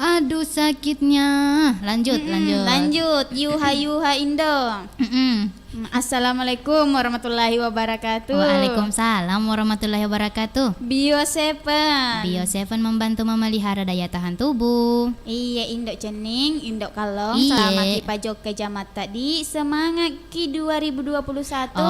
Aduh, sakitnya. Lanjut, Mm-mm, lanjut. lanjut. Yuha, yuha, Indo. Mm-mm. Mm, Assalamualaikum warahmatullahi wabarakatuh. Waalaikumsalam warahmatullahi wabarakatuh. Bio Seven. Bio Seven membantu memelihara daya tahan tubuh. Iya, Indo Cening, Indo Kalong, Iya. selama ki pajokka jamatta di, semangat ki dua ribu dua puluh satu.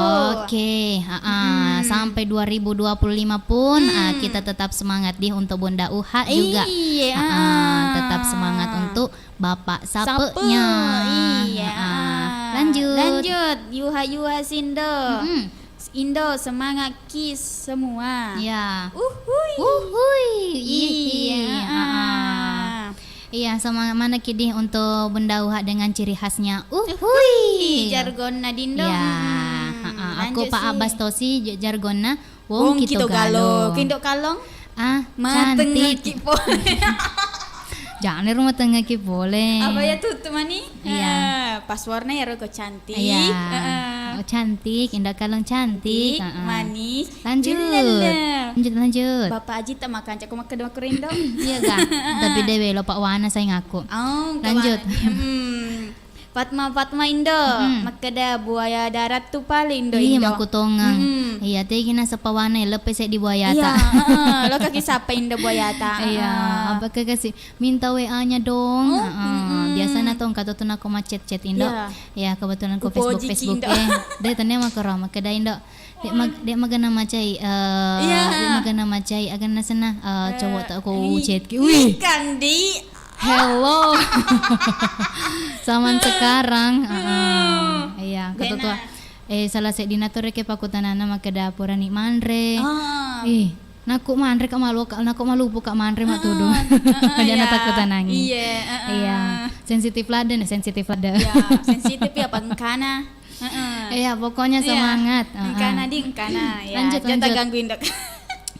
Oke, ha-ah. Mm-mm. Sampai dua ribu dua puluh lima pun, ah, Mm. kita tetap semangat di untuk Bunda Uha juga. Iya, Ha-ah, ah. tetap semangat untuk Bapak Sapenya. Sape, iya, Ha-ah. ah. Lanjut. Lanjut, Yuha-yuha Sindo. Mm-mm. Indo, semangat ki semua. Ya. Uhuy. Uhuy. Iya, Iya, ha-ah. ah. Iya, semangat mana ki di untuk Bunda Uha dengan ciri khasnya. Uhuy. Uhuy, jargonna di Indo. Ya, Mm-mm. ha-ah. Aku Lanjut Pak si Abbas Tosi, j-, jargonna Wong Wong Kito Kito Galo. Galo. Kindo Kalong? Ah, Matengngeki cantik. pole. Jangan rumah tengah ki pole. Apa ya tutup mani? Iya. Ah, pas warna ya rogo cantik. Iya. Heeh. Oh, cantik, Indo Kalong cantik. Cantik, Heeh. manis. Lanjut. Lala. Lanjut, lanjut. Bapak Aji tak makan cak makan dua kerindo. Iya, ga? Tapi dewe lo Pak Wana sayang aku. Oh, Lanjut. Kawan. Hmm. Fatma, Fatma Indo, Mm-mm. makkeda buaya darat tu paling Indo, Iya, Indo. Makkutongeng. Mm-mm. Iya, tegi naseng Pak Wana, leppe seddi buaya Iya, ta. heeh, lo kaki sapa Indo buaya ta. Iya, Heeh. apa ke kasi minta W A-nya dong. Oh, Heeh. mm-mm. Biasana tong kata tu nako macet-chat Indo. Iya. Ya, kebetulan ko Upoji Facebook, ki Facebook Indo. eh. Deh, tanya makkoro, makkeda Indo. Dek mag-, dek magana macai, eh, Iya. dek magana macai, agana senna, eh, Eh, cowok tak ko ih, chat ki. Wih. Ikan di. Hello. Zaman sekarang, heeh. Hmm. Iya, Dek ketua. na. Eh, salah seddina tu reke pakutanana makkeda purani manre. Ah. Ih, nako manre ka malu ka, nako malupu ka manre mak tudu. Ah, ah, Jangan iya. takut tanangi. Iya, heeh. Iya, sensitif ladde, sensitif ladde. Iya, sensitif ya pangkana. Heeh. Iya, pokoknya Iya. semangat. Heeh. Engkana di, engkana. Ya, Lanjut, jangan lanjut. ganggu Indo.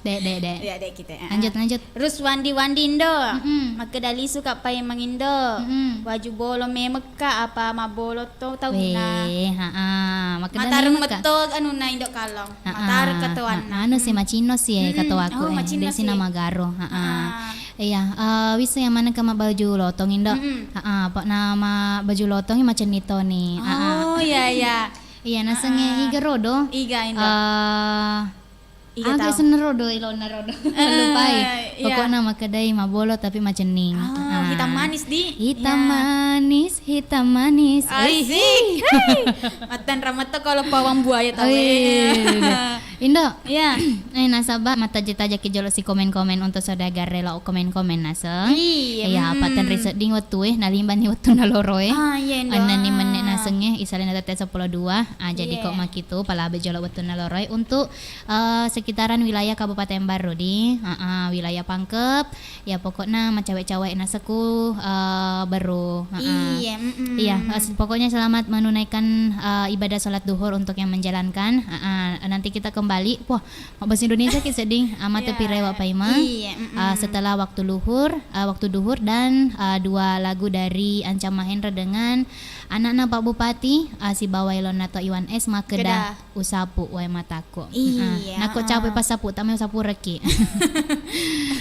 Dek, dek, dek. Ya, dek kita. Heeh. Lanjut, lanjut. Ruswandi Wandi Indo. Mm-mm. Makkeda lisu ka paimeng Indo. Mm-mm. Waju bolo memekka apa mabolo to taunna. Weh, ha-ah. Makkeda Matareng memekka. metto anunna Indo Kalong. Ha-ah. Matareng katoanna. Ha, anu si Mm. Macino si, eh, Mm-mm. katoaku, Oh, eh. Macino Dek si si. nama Garo. Ha-ah. Ah. Iya, eh, wisseng maneng ka mabbaju lotong Indo. Mm-mm. Ha-ah, apa nama baju lotong macenni toni. Ha-ah. Oh, iya, iya. Iya, nasengnge Ah. iga rodo. Iga Indo. Eh, Iga aga tau. senna rodo, ilonna rodo. Eh, Lupai. iya. Pokokna makkedai mabolo tapi macenning. Oh, Ah. hitam manis di. Hitam Iya. manis, hitam manis. Asik. Wih. Hei. Mattanra metto kalau pawang buaya tau, Oh, iya, eh. iya, iya, iya. Indo. Iya. Eh, nasaba mattaja-tajaki jolo si komen-komen untuk saudagar rela komen-komen naseng. Iya, Iya, mm. apa tenri sedding wettu e, nalimbani wettu naloro e. Ah, iya, Indo. Ennenni menne Ah. naseng e, isalena tette seppulo dua. Ah, jadi Iya. ko makitu, palabe jolo wettu naloro e untuk, eh, sekitaran wilayah Kabupaten Barru di, ah, ah, wilayah Pangkep. Ya, pokokna macawe-cawe naseku, eh, Barru. Ah, ah. Iya, mm-mm. Iya, eh, pokoknya selamat menunaikan, eh, ibadah salat duhur untuk yang menjalankan. Ah, ah, nanti kita kembali. Wah, Mabbahasa Indonesia ki sedding, ah, mate Iya. pirewa paimeng. Iya, mm-mm. Ah, setelah waktu luhur, ah, waktu duhur dan, ah, dua lagu dari Anca Mahendra dengan anakna Pak Bupati, ah, sibawa elonna to Iwan S makkeda Keda. usapu wae mataku. Iya. Ah, nako capek pas sapu, tame usapu reki.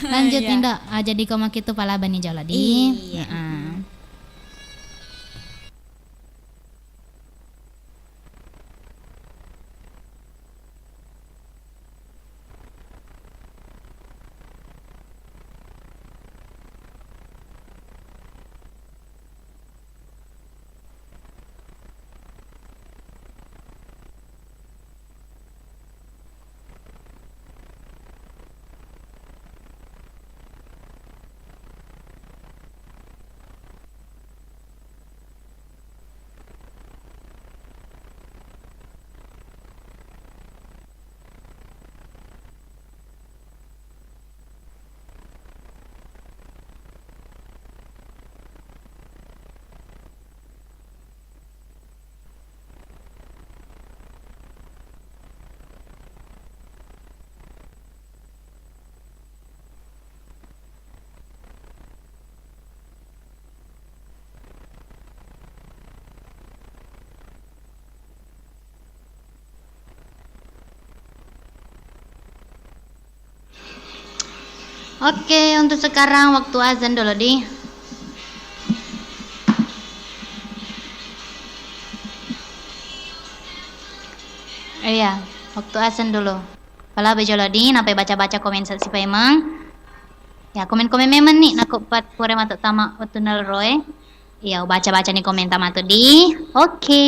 Lanjut, Iya. Indo. Ah, jadi ko makitu palabani jolo di. Iya. Ah. Oke, untuk sekarang waktu azan dulu, di. Iya, waktu azan dulu. Pala bejolo, di, napai baca-baca komen sasi paimeng. Ya, komen-komen memang ni, nako pat pura mato tama waktu nalroe. Iya, baca-baca ni komen tama tu, di. Oke.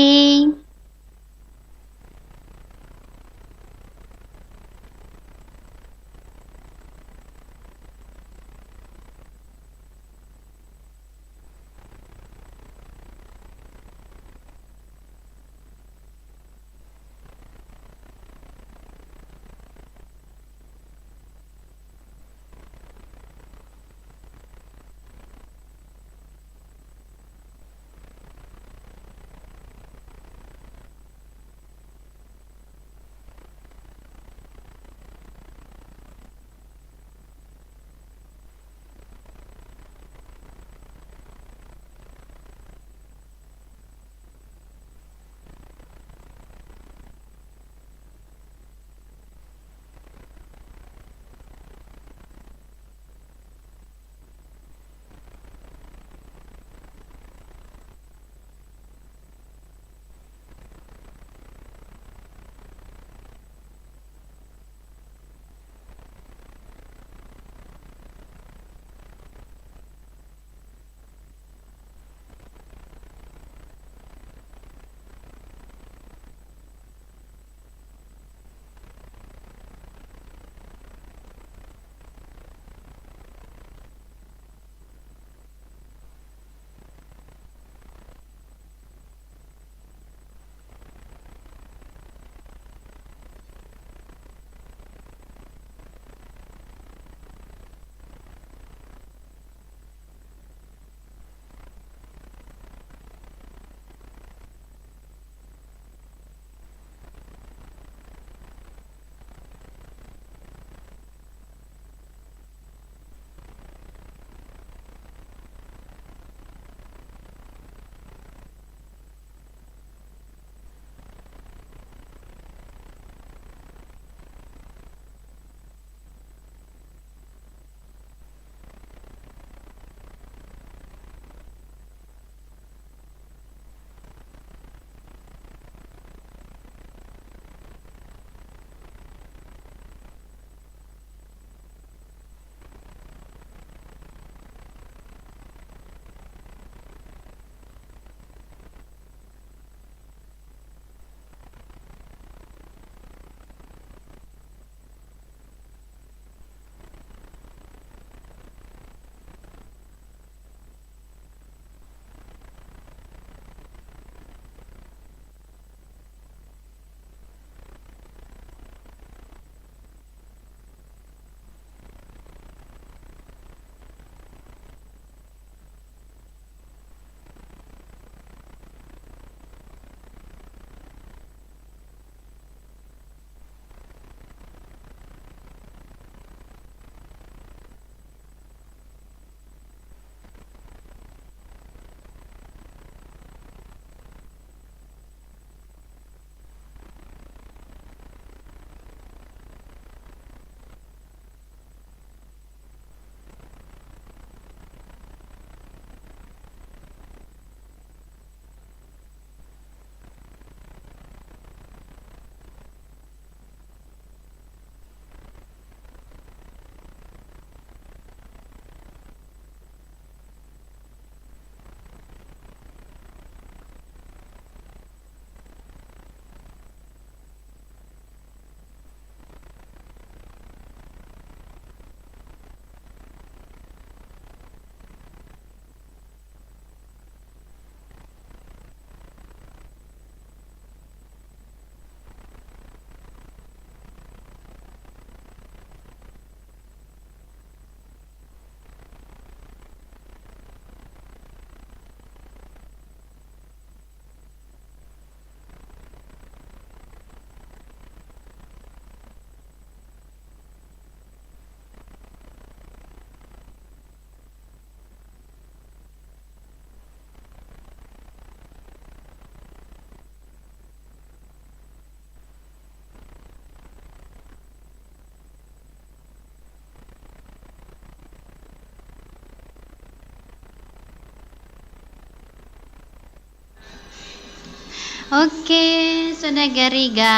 Oke, saudagariga.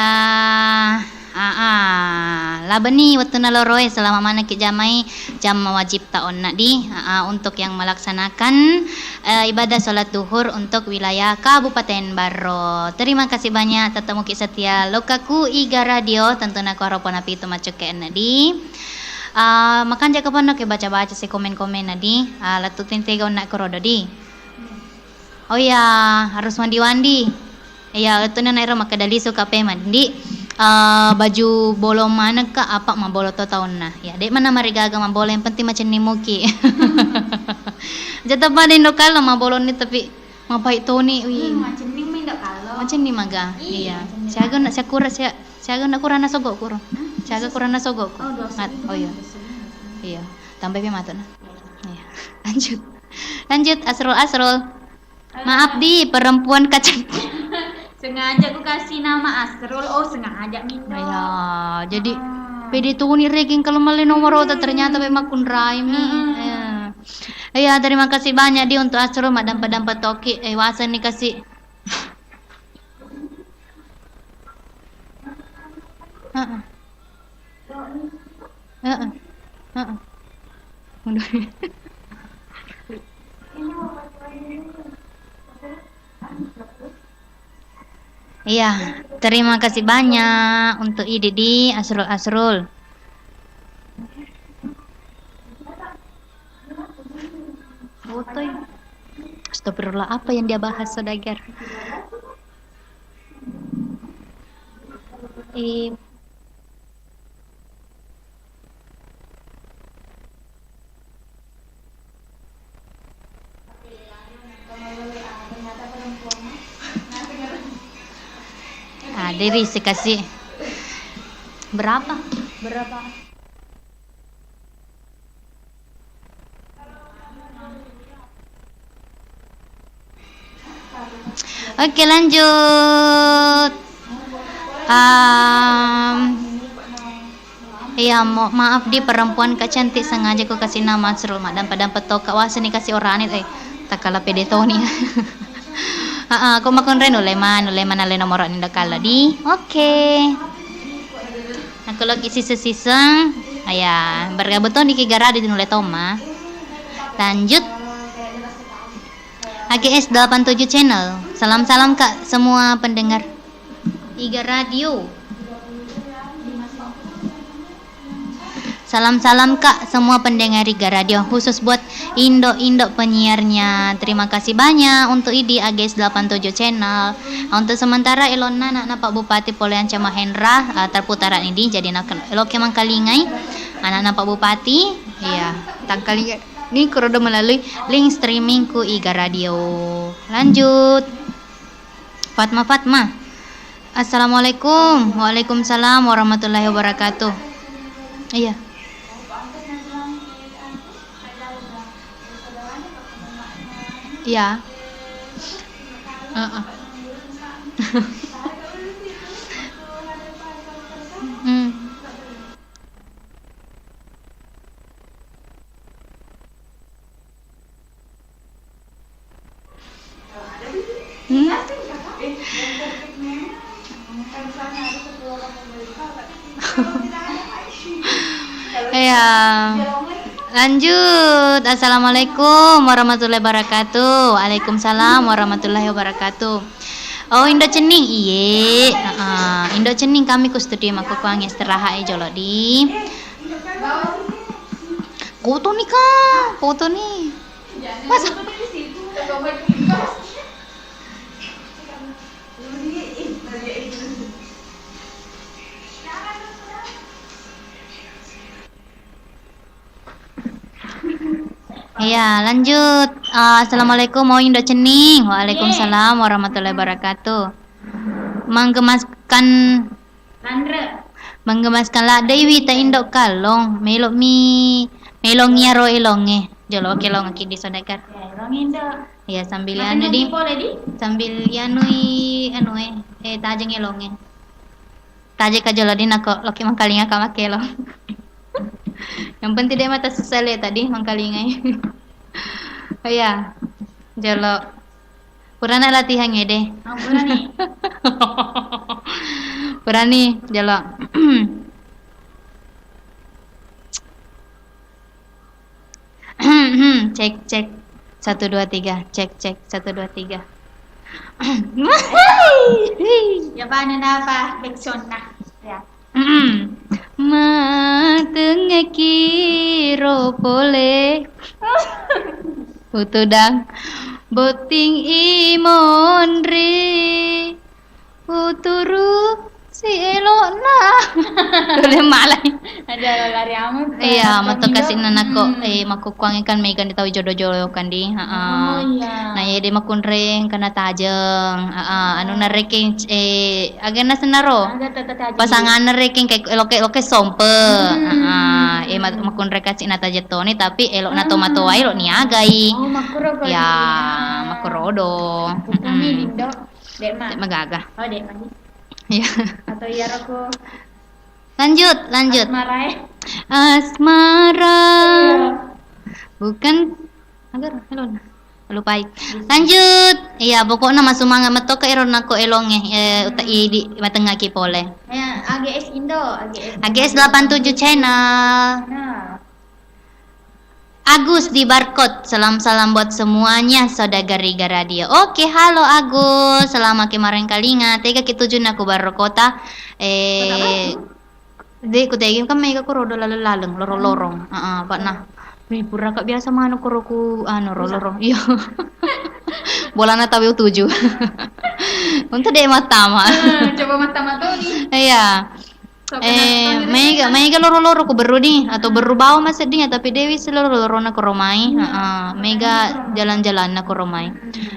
Aa, labeni wettunna loroe, selama manekki jamai jam wajib ta onna di. Aa, untuk yang melaksanakan, eh, ibadah sholat duhur untuk wilayah Kabupaten Barro. Terima kasih banyak, tetap muki setia lokaku Iga Radio, tentu nako haropo napitu macokke'na di. Ah, makanja kepanno ke baca-baca si komen-komen na di. Ah, lettu tentega onna korodo di. Oh iya, harus wandi-wandi. Iya, wettuna nairo makkeda lisu ka pemeng, di, eh, baju bolong maneng ka, apa mabbolong to taunna. Ya, de' mana marigaga mabbolong, yang penting macenning muki. Jata pada indo kalo mabbolong ni, tapi mapai toni, wi. Hmm, macenning mi indo kalo. Macenning maga. Iya, iya, macenning. Siaga nak siakura, sia-, siaga nak kurana sogo kuro. Hmm? Siaga kurana sogo ku. Oh, dua. Ngat-, oh iya. Iya, tambai pe matu na. Iya. Iya. Lanjut. Lanjut, Asrul, Asrul. Maaf di, perempuan kacang. Sengaja ku kasih nama Asrul. Oh, sengaja mindo. Iya, jadi pede toni rekeng kalau male nomoro ta, ternyata memang kunrai mi. Iya. Iya, terima kasih banyak di untuk Asrul, maddampa-dampa toki. Eh, waseng ni kasih. Heeh. Heeh. Heeh. Iya, terima kasih banyak untuk idi di Asrul, Asrul. Foto. Astagfirullah, apa yang dia bahas, saudagar? Eh, Ah, diri sekasih. Berapa? Berapa? Oke, lanjut. Em, iya, mo-, maaf di, perempuan ka cantik, sengaja ku kasih nama Asrul, maddampa-dampa toka, waseng ni kasih orane, eh, takala pede toni. Heeh, ko makonre nulle ma, nulle ma nalle nomoro ni dokalo di. Oke. Aku lagi siseng-siseng. Aya, bergabung toni ki garade nulle toma. Lanjut. A G S delapan tujuh Channel. Salam-salam, Kak, semua pendengar Iga Radio. Salam-salam, Kak, semua pendengar Iga Radio, khusus buat indo-indo penyiarnya. Terima kasih banyak untuk idi A G S delapan tujuh Channel. Untuk sementara, elonna anakna Pak Bupati pole Anca Mahendra, eh, terputar ni di, jadi nak-, eloke mangkalingai anakna Pak Bupati. Iya, tangkalinga ni kurodo melalui link streaming ku Iga Radio. Lanjut. Fatma, Fatma. Assalamualaikum. Waalaikumsalam warahmatullahi wabarakatuh. Iya. Iya. Heeh. Hmm. Hmm? Iya. Lanjut. Assalamualaikum warahmatullahi wabarakatuh. Waalaikumsalam warahmatullahi wabarakatuh. Oh, Indo Cenning, iye. Heeh. Indo Cenning, kami ku studio makkukkuang istirahat e jolo di. Foto ni, Kak. Foto ni. Masa? Iya, lanjut. Eh, assalamualaikum, mau Indo Cenning. Waalaikumsalam warahmatullahi wabarakatuh. Menggemaskan Lanre. Menggemaskan ladde iwi ta Indo Kallong. Melo mi, melongi aro elonge. Jolo kelongki di saudagar. Ya, elongi, Indo. Iya, sambil anu di. Sambil ianui, anu e, eh, tajeng elonge. Tajeng ka jolo di nako loki mangkalinga ka makkelo. Yang penting de mata susah le tadi mangkalingai. Oh iya. Jolo. Purana latihan ede. Oh, purani. Purani, jolo. Cek, cek. Satu, dua, tiga. Cek, cek. Satu, dua, tiga. Ya, apa, napa? Backsound-na. Ya. Matengngeki ro pole. Utudang. Botting i monri. Uturu si elokna. Tuli malai. Ada lari amat. Iya, mato kasi nanako, eh, makkukkuangngi kan mega ni tau jodo-jodo kan di. Heeh. Oh, iya. Nah, iya de makkunreng kena tajeng. Heeh, anu narekeng, eh, agana senaro. Pasangan narekeng kayak eloke-eloke sompe. Heeh, eh, mak-, makkunreng kasi na tajeng toni tapi elokna to matoa elok niagai. Oh, makkuro kok. Ya, makkurodo. Bukan ni, Dindo. Dek ma. Dek magaga. Oh, dek ma. Iya. Atau iya roko. Lanjut, lanjut. Asmara, eh. Asmara. Iya. Bukan. Agar, hello. Lupai. Lanjut. Iya, pokokna masumanga metto ka ero nako elongnge, eh, uta-, i di matengngaki pole. Ya, A G S Indo, A G S. A G S delapan tujuh channel. Nah. Agus di Barkot, salam-salam buat semuanya, saudara Riga Radio. Oke, halo Agus, selama kemarin kalinga, tega ki tujunna ku Barokota, eh, de ku tegi kan mega ku rodo laleng-laleng, lorong-lorong. Heeh, apa nah. Wih, pura ka biasa manu koro ku, anu, ro-, lorong. Iya. Bolana tawe tuju. Untuk de mattama. Eh, coba mattama tuh nih. Iya. Eh, mega, mega loro-loro ku berru di, atau berru bawa masedding, tapi dewi si loro-lorona koromai. Heeh, mega jalan-jalanna koromai.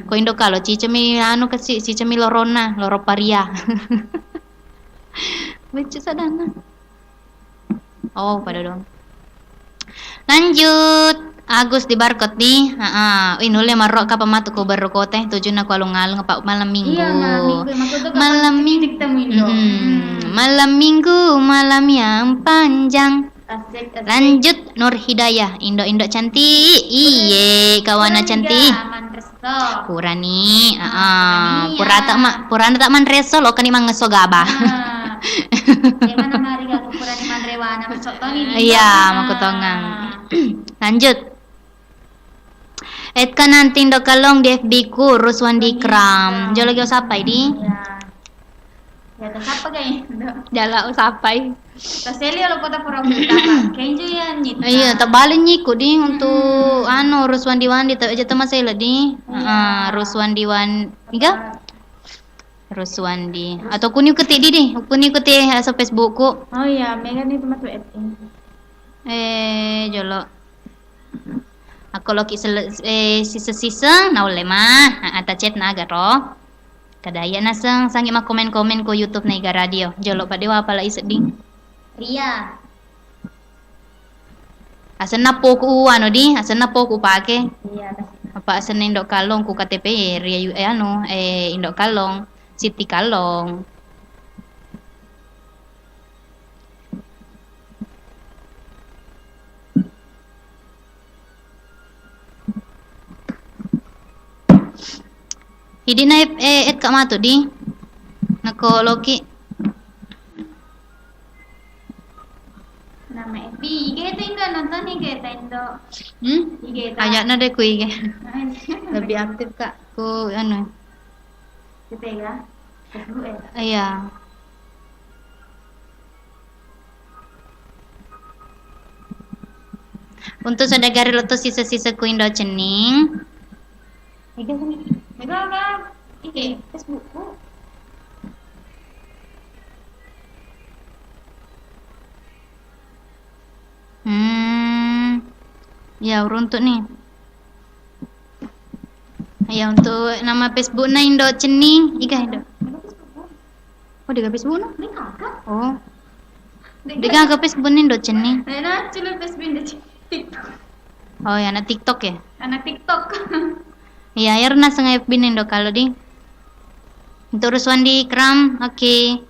Ko Indo kalo cicemi anu kasi, cicemi lorona, loro paria. Lucu sadana. Oh, pada dong. Lanjut, Agus di Barkot di. Heeh. Ih, nulle marro kapa matu ku Barokota, tujunna ku alung-alung apa malam minggu. Iya, malam minggu. Maksudnya kapan malam minggu. Mm-mm. Malam minggu, malam yang panjang. Asik, asik. Lanjut, Nur Hidayah, Indo-Indo cantik. Iye, kawana cantik. Purani, heeh. Purani, purata ma-, purana tak manreso, lo kani mangeso gaba. Iya, makutongang. Lanjut. Etka nanti Indo Kalong di F B ku, Ruswandi Kram. Jolo gi usapai di. Iya. Ya, tasappa gai, Indo. Jala usapai. Taseli lo kota pura utama. Kenjo ya nyita. Iya, tabale nyiku di untuk anu, Ruswandi Wandi, ta-, aja tamasela di. Iya. Heeh, Ruswandi Wan-, iga? Ruswandi. Atau kuni uketi di di, kuni uketi asa Facebook ku. Oh iya, mega ni tempat W F. Eh, jolo. Ako loki sele-, eh, sisa-sisa, naulle ma. Heeh, ta chat na aga ro. Kada iya naseng, sangi makkomen-komen ko YouTube na Iga Radio. Jolo pa dewa apalai sedding. Ria. Asenna poku anu di, asenna poku pake. Iya, kasih. Apa asenna Indo Kallong ku K T P, Ria Yu-, eh, anu, eh, Indo Kallong, Siti Kallong. Idi na, eh, et ka matu di. Nako loki. Nama F B, I G itu Indo, nonton I G ta Indo. Hmm? I G ta. Ajakna deh ku I G. Lebih aktif, Kak. Ku anu. Gitu ya. Facebook ya. Iya. Untuk saudagari lo to sisa-sisa ku Indo Cenning. Mega, mega, mega. Ih, Facebook ku. Hmm. Ya, uruntuk nih. Ya, untuk nama Facebook na Indo Cenning, iga Indo. Oh, dega Facebook na? Oh. Dega aga Facebook na Indo Cenning. Nah, nah, culu Facebook Indo Cenning. TikTok. Oh, ya, anak TikTok ya? Anak TikTok. Iya, ya, na sengaja F B na Indo kalau di. Untuk Ruswandi Kram, oke.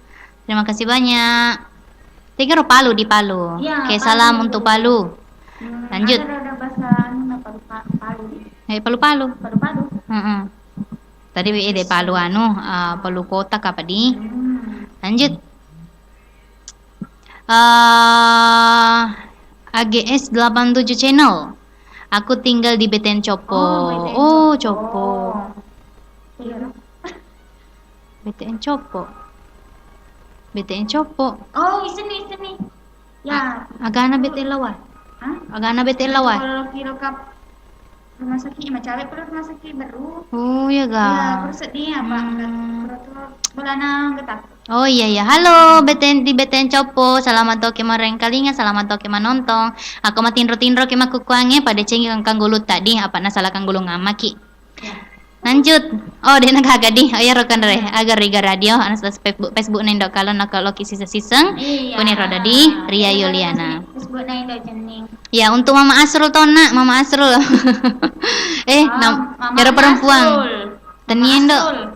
Terima kasih banyak. Tegaro Palu di Palu. Iya, oke, Palu. Salam untuk Palu. Hmm, lanjut. Ada, ada bahasa anu, nah, Palu, Pa-, Palu. Eh, Palu-Palu. Palu-Palu. Heeh. Tadi we de Palu anu, eh, Palu kota ka apa di? Hmm. Lanjut. Ah, A G S delapan tujuh channel. Aku tinggal di Beten Copo. Oh, Beten Oh, Copo. Copo. Iya. Beten Copo. Beten Copo. Oh, isini, isini. Ya. A-, agana Beten Lawai. Hah? Agana Beten Lawai. Kalau kira kap rumah sakit, ya, macawe pula rumah sakit baru. Oh, iya ga? Iya, terus sedih apa? Hmm. Enggak, terus bolana enggak tak. Oh, iya, iya. Halo, Beten, di Beten Copo. Selamat toki marengkalinga, selamat toki manontong. Aku matinro-tinro ki makkukkuangnge, pada cengi kang kanggulu tadi, apa nasalah kanggulu ngamaki. Lanjut. Oh, de'na gaga di. Oh, iya, rokan re. Hmm. Aga Riga Radio, anas Facebook, Facebook na Indo Kalong, naka loki sisa-siseng. Iya. Kuni roda di Ria Yuliana. Facebook na Indo Jening. Ya, untuk Mama Asrul tona, Mama Asrul. Eh, oh, nam-, Mama ero perempuan. Asrul. Tenia Indo. Mama Asrul.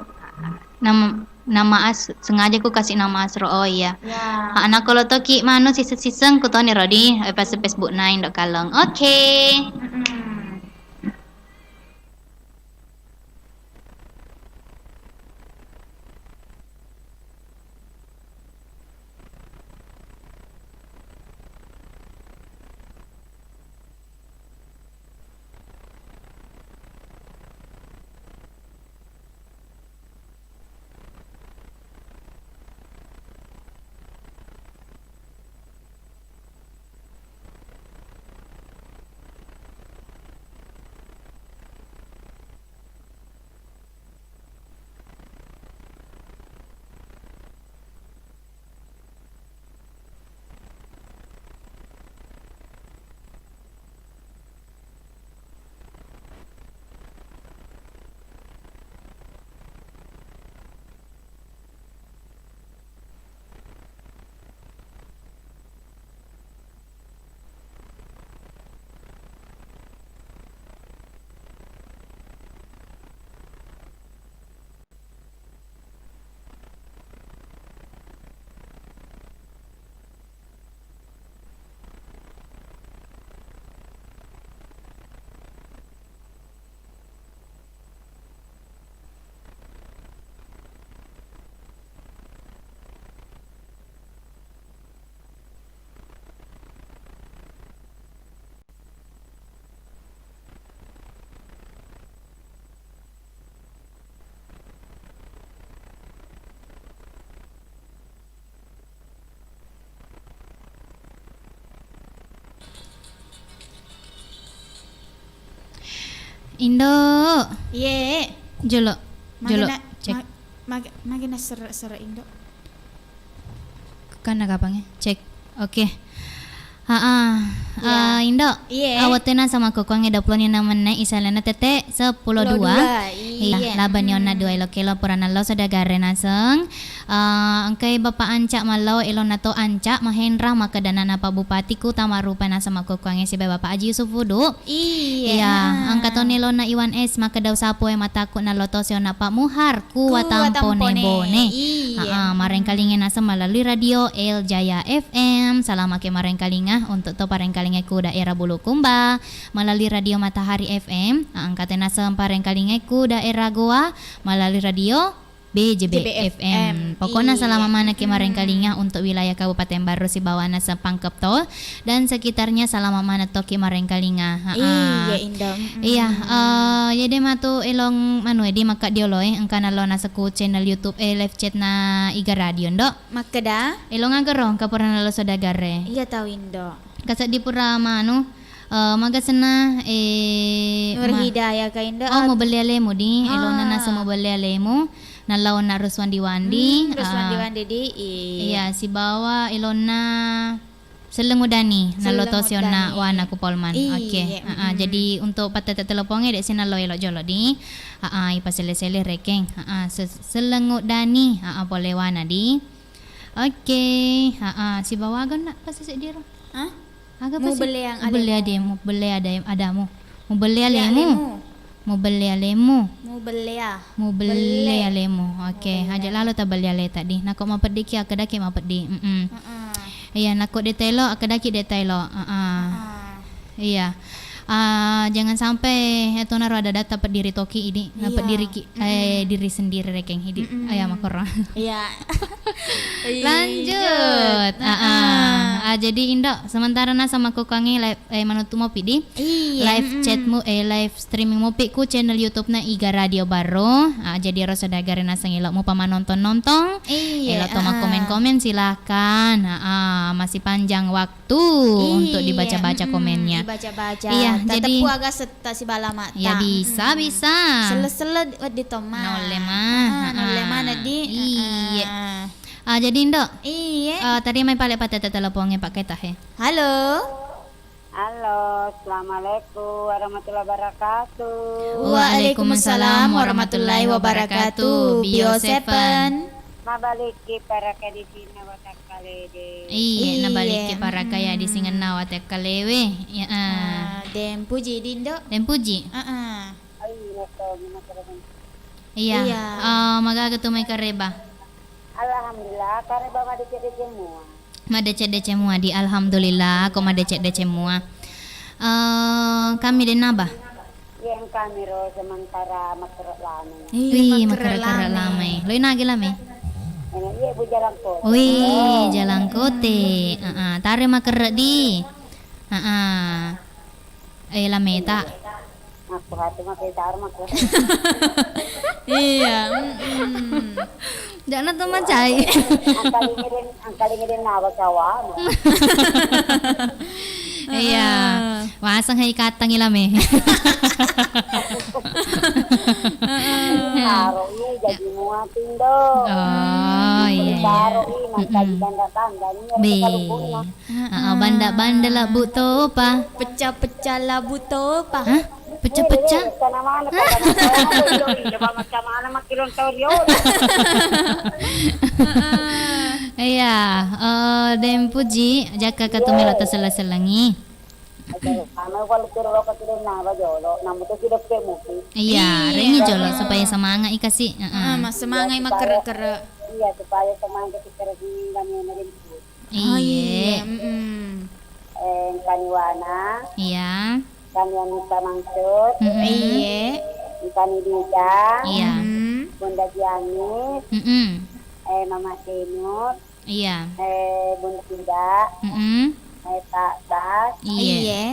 Nama, nama As-, sengaja ku kasih nama Asrul. Oh, iya. Ya. Ah, anak kalau toki manu sisa-siseng ku toni rodi, eh, pas Facebook na Indo Kalong. Oke. Mm-mm. Indo. Iye. Jolo. Jolo. Magena-, cek. Ma-, mage-, magena sere-sere Indo. Kanna kapang, eh? Cek. Oke. Haa. Iya. Eh, Indo. Iye. Awatena sama kokong e dua puluh enam menit, isalena tette sepuluh dua. Sepuluh dua, iya. Iya, labani onna dua elo-kelo purana lao saudagar e naseng. Eh, engkai Bapak Anca Mallau, elona to Anca Mahendra, makkedana na Pak Bupati ku tamarupa naseng makkukkuangnge sibawa Bapak Haji Yusuf Wudu. Iya. Iya, engka toni elona Iwan S, makkeda usapu e matakku nallo to siona Pak Muhar ku Watampone Bone. Iya. Haa, marengkalinga naseng melalui radio El Jaya F M. Salamake marengkalinga untuk to parengkalinga ku daerah Bulukumba melalui radio Matahari F M. Haa, engka to naseng parengkalinga ku daerah Gowa melalui radio B J B F M. Pokokna salama manekki marengkalinga untuk wilayah Kabupaten Barru sibawana Sepangkep to dan sekitarnya, salama maneng tokki marengkalinga. Haa. Iya, Indo. Mm-mm. Iya, eh, jadi matu elong anu, edi makka diolo e, engka nallo naseng ku channel YouTube e, live chat na Iga Radio, Ndo. Makkeda? Elong aga ro, engka pura nallo saudagar e. Iya tau, Indo. Kaseddi pura manu, eh, maga senna, eh, Nur Hidayah ka, Indo. Oh, mubelli alemu di, elona naseng mubelli alemu. Nallo onna Ruswandi Wandi. Hmm, Ruswandi Wandi di, iya, sibawa elonna Selleng Udani, nallo to sionna Wana ku Polman. Iya. Oke. Haa, jadi untuk pattette telepon e, de' si nallo elo jolo di. Haa, ipaselle-selle rekeng. Haa, se-, Selleng Udani. Haa, pole Wana di. Oke. Haa, sibawa aga onna pasi seddiro. Hah? Aga pasi? Mubelleang alemu. Mubelle ade-, mubelle ade-, adamu. Mubelle alemu. Mubelle alemu. Mubellea. Mubelle alemu. Oke, aja lalo tabelle aleta di. Nako mapeddiki akkedaki mapeddi. Mm-mm. Heeh. Iya, nako de' taelo akkedaki de' taelo. Heeh. Heeh. Iya. Ah, jangan sampai, eh, tonaro ada-ada tapeddiri toki idi, iya, napeddiri ki, eh, mm-mm, diri sendiri rekeng idi. Mm-mm. Aya makkoro. Iya. Lanjut. Ah, ah. Ah, jadi Indo, sementara naseng makkukkuangngi live, eh, manuttu mopi di. Iya, live mm-mm, chat mu, eh, live streaming mopi ku channel YouTube-na Iga Radio Barro. Ah, jadi ero saudagare naseng elo mupa manonton-nontong. Iya, elo to, ah, makkomen-komen, silakan. Ah, ah, masih panjang waktu tuh, untuk, iya, dibaca-baca, mm-mm, komennya. Dibaca-baca. Iya, jadi teteppu aga setta sibala mata. Ya, bisa, mm-mm, bisa. Selle-selle wedding tomma. Naulle ma. Ah, naulle ma, heeh, nadi. Iya. Heeh. Ah, jadi, Indo, iya, ah, tadi mai pale patete teleponnya Pak Keta, he. Halo. Halo, assalamualaikum warahmatullahi wabarakatuh. Waalaikumsalam warahmatullahi wabarakatuh. Bio Seven. Mabaliki para kedisina watak Kalede. Iye, iye, nabalikki parakaya di, mm-mm, singenna watekkalewe. Ya, ah. Ah, den puji, Dindo. Den puji. Ah, ah. Iya. Iya. Ah, magaga tu mai kareba? Alhamdulillah, kareba madeceng-deceng mua. Madeceng-deceng mua, di. Alhamdulillah, ko madeceng-deceng mua. Eh, kami den naba? Iya, engkami ro sementara makkerre lame. Ih, wih, makkerre, makkerre lame. Lame. Loi nage lame? Eh, iya, Bu, Jalangkote. Wih, oh, Jalangkote. Heeh, tare makkerre di. Heeh. Eh, lameta. Makku hatu makai tar makku. Iya, mm-mm. Jangan tuh macai. Angkalinge den, angkalinge den nawa cawa. Iya. Ah. Waseng hai katang ilame. Heeh. Taro i jadi mua tindo. Oh, iya, iya. Taro i, mangkali, mm-mm, banda-banda ni. Be. Heeh, banda-banda labu topa. Pecah-pecah labu topa. Hah? Pecah-pecah? Hah? Iya, eh, den puji, jakka katu melo tasella-sellengi. Iya, rengi jolo supaya semangat i kasi. Heeh. Ah, massemangat i makkerre-kerre. Iya, supaya semangat i kerre. Oh, iye, iya, mm-mm. Eh, engkani wana. Iya. Engkani Anissa Mansur. Mm-mm. Iye. Engkani Dija. Iya. Mm-mm. Bunda Giannis. Mm-mm. Eh, Mama Denur. Iya. Eh, Bunda Ida. Mm-mm. Eh, Pak Bas. Iye. Iye.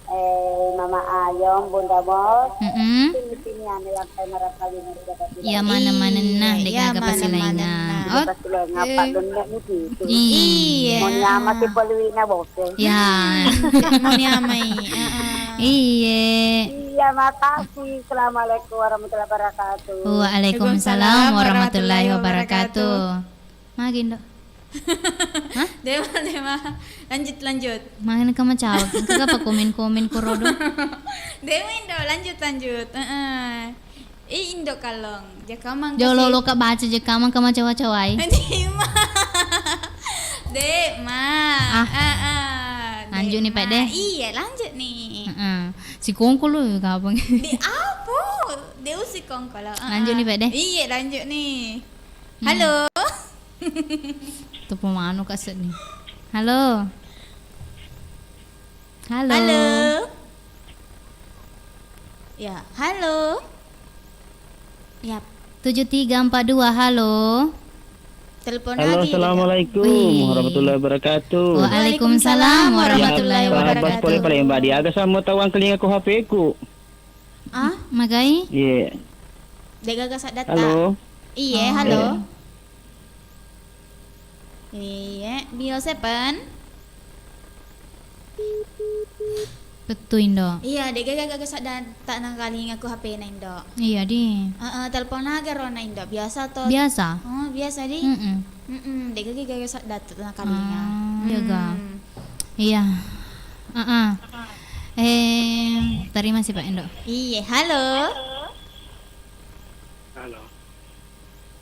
Eh, Mama Ayong, Bunda Bos. Mm-mm. Sini-sini ane yang saya merasa ini sudah tidak. Iya, mana-mana nah, iya, degaga mana-mana pasilaingan. Nah. Oke. Pasilaingan, Pak, bener nih gitu. Iya. Iya. Mau nyama sih peluina bos. Ya. Hmm, mau nyamai. Heeh. Iya. Iya, makasih. Assalamualaikum warahmatullahi wabarakatuh. Waalaikumsalam warahmatullahi wabarakatuh. Magi, Ndok? Hah? Dema, dema. Lanjut, lanjut. Mana kamu cawak? Engka apa komen-komen korodo? Dema, Indo, lanjut, lanjut. Heeh. Eh, Indo kalong. Jakamang jolo kasi. Lo ka baca jakamang ka macawa-cawai. Dema. Dema. Ah. Heeh. Lanjut nih, Pak, deh. Iya, lanjut nih. Heeh. Si kongko lo kapang. Di apa? Dia usi kongko lo. Heeh. Lanjut nih, Pak, deh. Iya, lanjut nih. Hmm. Halo. Topo manu kasek nih. Halo. Halo. Halo. Ya, halo. Yap. Tujuh tiga empat dua, halo. Telepon lagi. Halo, assalamualaikum warahmatullahi wabarakatuh. Waalaikumsalam warahmatullahi wabarakatuh. Ya, Pak Abbas, boleh paling Mbak Diaga sama tawang kelinga ku H P ku. Ah? Magai? Iya. Degaga saddatta. Halo. Iye, oh, halo. Iya. Iye, Bio Seven. Pettu, Indo. Iya, degaga gaga saddatta nakalinga ku H P-na, Indo. Iya, di. Heeh, telepon aga rona, Indo. Biasa to? Biasa. Oh, biasa, di. Mm-mm. Mm-mm, degaga gaga saddatta nakalinga. Ah, iya ga. Hmm. Iya. Heeh. Eh, terima kasih, Pak Indo. Iya, halo. Halo.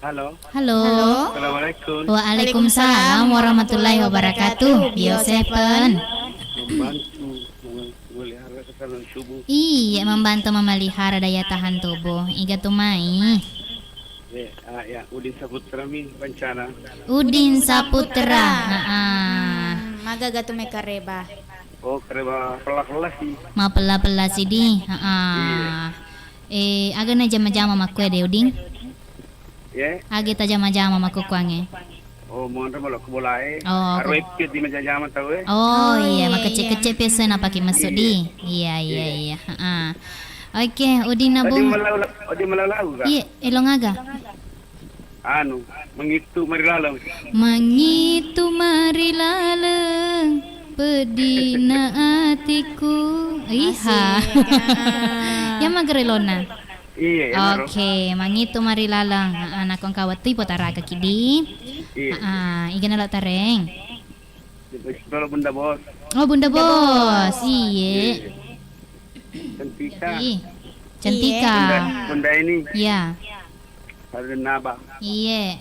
Halo. Halo. Halo. Assalamualaikum. Waalaikumsalam warahmatullahi wabarakatuh. Bio Seven. Membantu memelihara ketahanan tubuh. Iya, membantu memelihara daya tahan tubuh. Iga tu mai. Ya, ah, ya, Udin Saputra mi rencana. Udin Saputra. Heeh. Hmm, magaga tu mekareba. Oh, kareba pella-pella si. Mapella-pella si di. Heeh. Iya. Eh, aga na jama-jama makkoe de, Udin? Ye? Aga tajama-jama makkokkoangnge? Oh, monro malah ku bolae. Oh, aro ku- epi di majajama tau e. Oh, iya, iya, makecce-kecce iya. Biasa napake masuk di. Iya, iya, iya. Iya. Heeh. Oke, Udin Abu. Odi malau, odi malau lau, Kak? Iya, elong aga? Anu, mangitu mari laleng. Mangitu mari laleng, pedina atiku. Iha. Asik, ah. Ya magere lona. Iya, ya, naro. Oke, mangitu mari laleng. Ah, nakong kawattu ipotaraga kidi. Iya. Ah, igana lo tareng. Di Bunda Bos. Oh, Bunda Bos. Iya. Iya. Cantika. Ih, cantika. Bunda, Bunda ini. Iya. Ada Naba. Iya.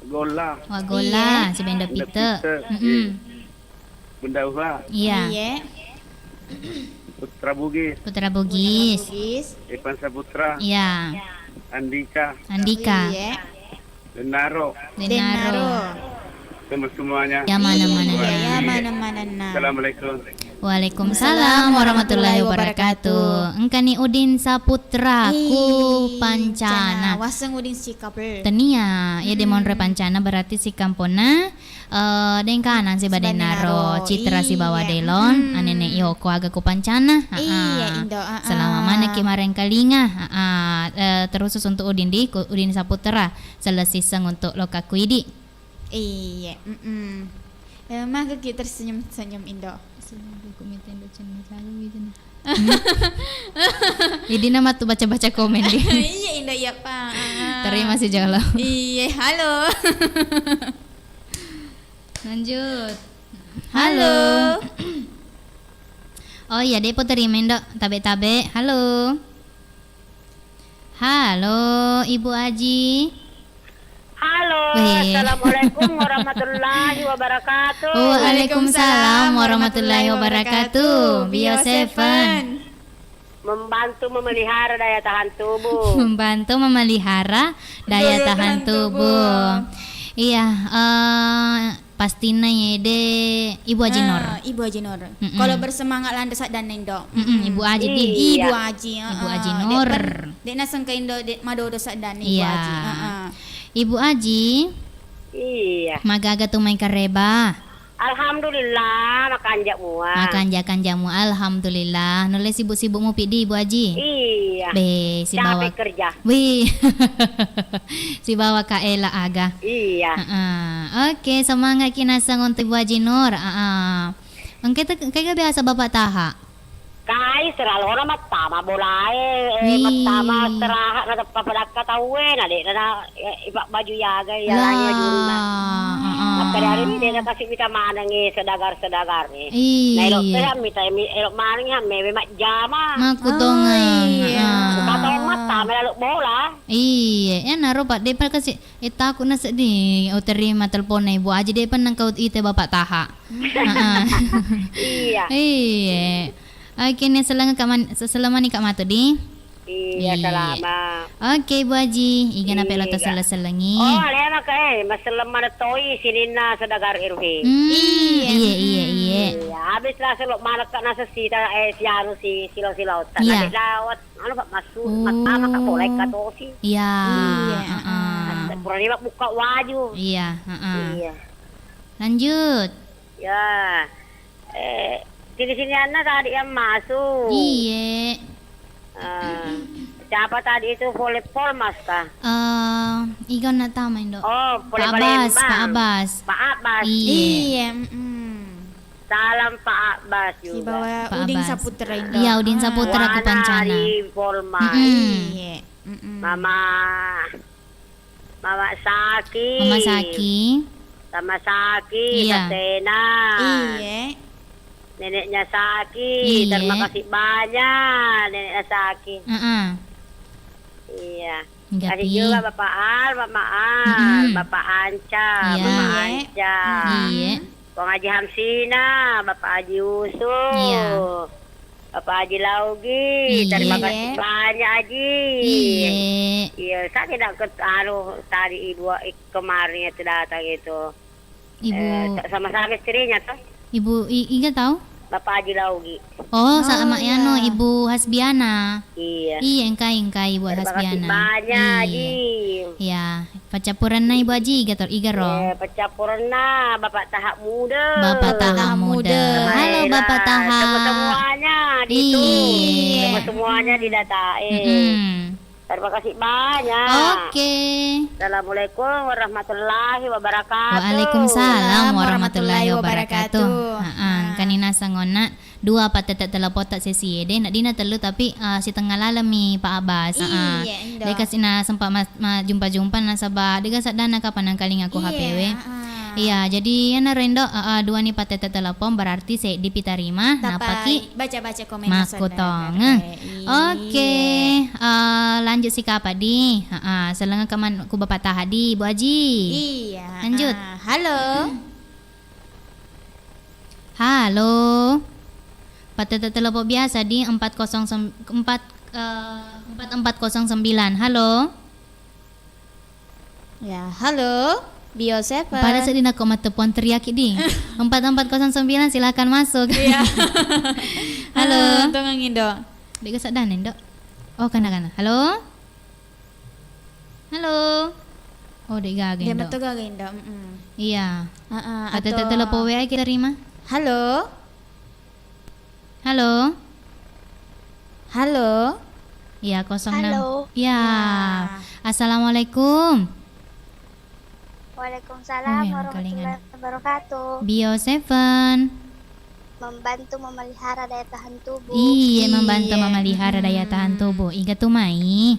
Golla. Wah, Golla, iya. Si Benda Benda Pite. Pite. Mm-mm. Iya. Bunda Uha. Iya. Iya. Putra Bugis. Putra Bugis. Putra Bugis. Evan Saputra. Iya. Andika. Andika. Iya. Dennaro. Dennaro. Dennaro. Sama semuanya. Ya, mana-mana, iya, ya. Ya, mana-mana, nah. Assalamualaikum. Waalaikumsalam warahmatullahi wabarakatuh. Engkani Udin Saputra ku Ih, Pancana. Waseng Udin sikap, eh. Tenia, ya, de monre Pancana berarti sikampona, eh, Dengkanang siba Dennaro, Citra sibawa Delon, anene Yoko aga ku Pancana. Iya, Indo, ah, ah. Selama mana ki marengkalinga, ah, ah, eh, terusus untuk Udin di, ku-, Udin Saputra. Selesai seng untuk lokakku idi. Iya, mm-mm. Eh, maka ki tersenyum-senyum Indo. Senyum buku mita Indo cenna calu gitu nah. Hmm? Idi nama tu baca-baca komen di. Iya, Indo, iya, Pak. Ah, ah. Terima si jolo. Iya, halo. Lanjut. Halo. Halo. Oh iya, depo terima Indo. Tabe-tabe. Halo. Halo, Ibu Aji. Halo, weh. Assalamualaikum warahmatullahi wabarakatuh. Waalaikumsalam warahmatullahi wabarakatuh. Bio Seven. Membantu memelihara daya tahan tubuh. Membantu memelihara daya tahan tubuh. Iya, eh, Pastina yede Ibu Aji Nur. Ah, Ibu Aji Nur. Mm-mm. Kalau bersemangat landa saddanna Indo. Mm-mm, Ibu Aji di. Iya. Ibu Aji, Ibu Aji Nur. Heeh. Dek pen-, dek nasengka Indo, dek madodo saddanna Ibu Aji. Iya. Heeh. Ibu Aji. Iya. Magaga tu mai kareba. Alhamdulillah, makanja mua. Makanja-kanja mua, alhamdulillah. Nulle sibuk-sibuk mupi di, Ibu Aji? Iya. Be, sibawa. Capek kerja. Wih. Sibawa Kak Ela aga. Iya. Heeh. Oke, semangat ki naseng untuk Ibu Aji Nur. Heeh. Engke te-, engke ga biasa Bapak Taha? Kai seralona mattama bolae, eh, wih. Mattama istirahat na teppa padakka tauwe, na de'na na, eh, ipabbaju yaga, iya, iyalani ajunna. Heeh. Makkeda ri ni de'na kasi mita manengngi sedagar-sedagar ni. Iya. Na elo te mita mi-, elo manengngi ha mewe majjama. Makkutongeng. Oh, iya. Heeh. Patong mattama lalu bola. Iya, iyanaro, Pak, de'pa kasi, eh, takutna seddi, oh, terima telponna Ibu Aji, de'pa nengka ite Bapak Taha. Heeh. Iya. Iya. Oke, ni seleng Kak Man-, se-, selemani Kak Matu di. Iya, iya. Salama. Oke, Ibu Aji, iga nape lo taselleng-sellengi? Oh, alena Kak, eh, maselleng maneng toi sininna sedagar Irfan. Hmm, iya, iya, iya. Iya, habis lah selok maneng Kak nasessita, eh, sianu si silo-silo. Iya. Lawat. Anu, Pak, massu-, oh, mattama, Kak, polai katosi. Iya, iya, heeh. Purani mabbukka waju. Iya, heeh. Iya. Lanjut. Ya. Eh, sini-sinianna tadi yang masuk. Iya. Eh, siapa tadi itu? Pole Polmas kah? Eh, iga nattama Indo? Oh, pole Palembang. Pak Abbas, Pak Abbas. Pak Abbas. Iya. Iya, mm-mm. Salam Pak Abbas juga. Sibawa Pak Udin Abbas. Saputra Indo. Iya, Udin Saputra ku Pancana. Wana ri Polma. Mm-mm. Iya. Mm-mm. Mama, Mama Saki. Mama Saki. Sama Saki, iya. Satena. Iya. Neneknya Saki. Iya. Terima kasih banyak, neneknya Saki. Heeh. Iya. Kasih juga Bapak Al, Mama Al, mm-mm. Bapak Anca, iya. Mama Anca. Iya. Wong Haji Hamsina, Bapak Haji Yusuf, iya. Bapak Haji Laugi, iya. Terima kasih banyak, Haji. Iya. Iya, saya tidak ke-, anu, tadi ibu, i-, kemarin itu datang itu. Ibu. Eh, sa-, sama-sama istrinya, toh. Ibu i-, iga tau? Bapak Haji Laugi. Oh, sama anu, Ibu Hasbiana. Iya. Iya, engkai, engkai, Ibu Hasbiana. Terima kasih banyak, Ji. Iya, paccappurenna Ibu Haji, iga to-, iga ro? Eh, paccappurenna Bapak Tahap Muda. Bapak Tahap Muda. Halo, Bapak Tahap. Semua-semuanya di situ. Iya. Semua-semuanya didatai. Mm-mm. Terima kasih banyak. Oke. Assalamualaikum warahmatullahi wabarakatuh. Waalaikumsalam warahmatullahi wabarakatuh. Heeh, engkani naseng onna dua pattette telepotta sesi ede, naddina tellu tapi, eh, sitengnga laleng mi Pak Abbas. Heeh. Iya, Indo. De kasi na sempat ma-, majumpa-jumpa nasaba de ga seddana kapang nangkalinga ku H P we. Iya, heeh. Iya, jadi iyanaro Indo, heeh, duani pattette telepon berarti seddi pi tarima, napaki baca-baca komen makkutongeng. Iya. Oke, eh, lanjut si kapa di. Heeh, selengka man ku Bapak Tahap di, Bu Aji. Iya. Lanjut. Ah, halo. Halo. Pattette telepon biasa di empat kosong sem-, empat, eh, empat empat kosong sembilan. Halo. Ya, halo, Bio Seven. Pada seddi nako mattelepon teriaki di. Empat empat kosong sembilan, silakan masuk. Iya. Halo. Ah, tongang Indo. De ga seddana, Indo. Oh, kana, kana. Halo? Halo? Oh, de gaga, Indo. De metto gaga, Indo. Mm-mm. Iya. Heeh, pattette atau telepon W A kita terima. Halo? Halo? Halo? Iya, kosong enam. Halo. Iya. Ya. Assalamualaikum. Waalaikumsalam warahmatullahi wabarakatuh. Bio Seven. Membantu memelihara daya tahan tubuh. Iya, membantu memelihara daya tahan tubuh. Iga tu mai?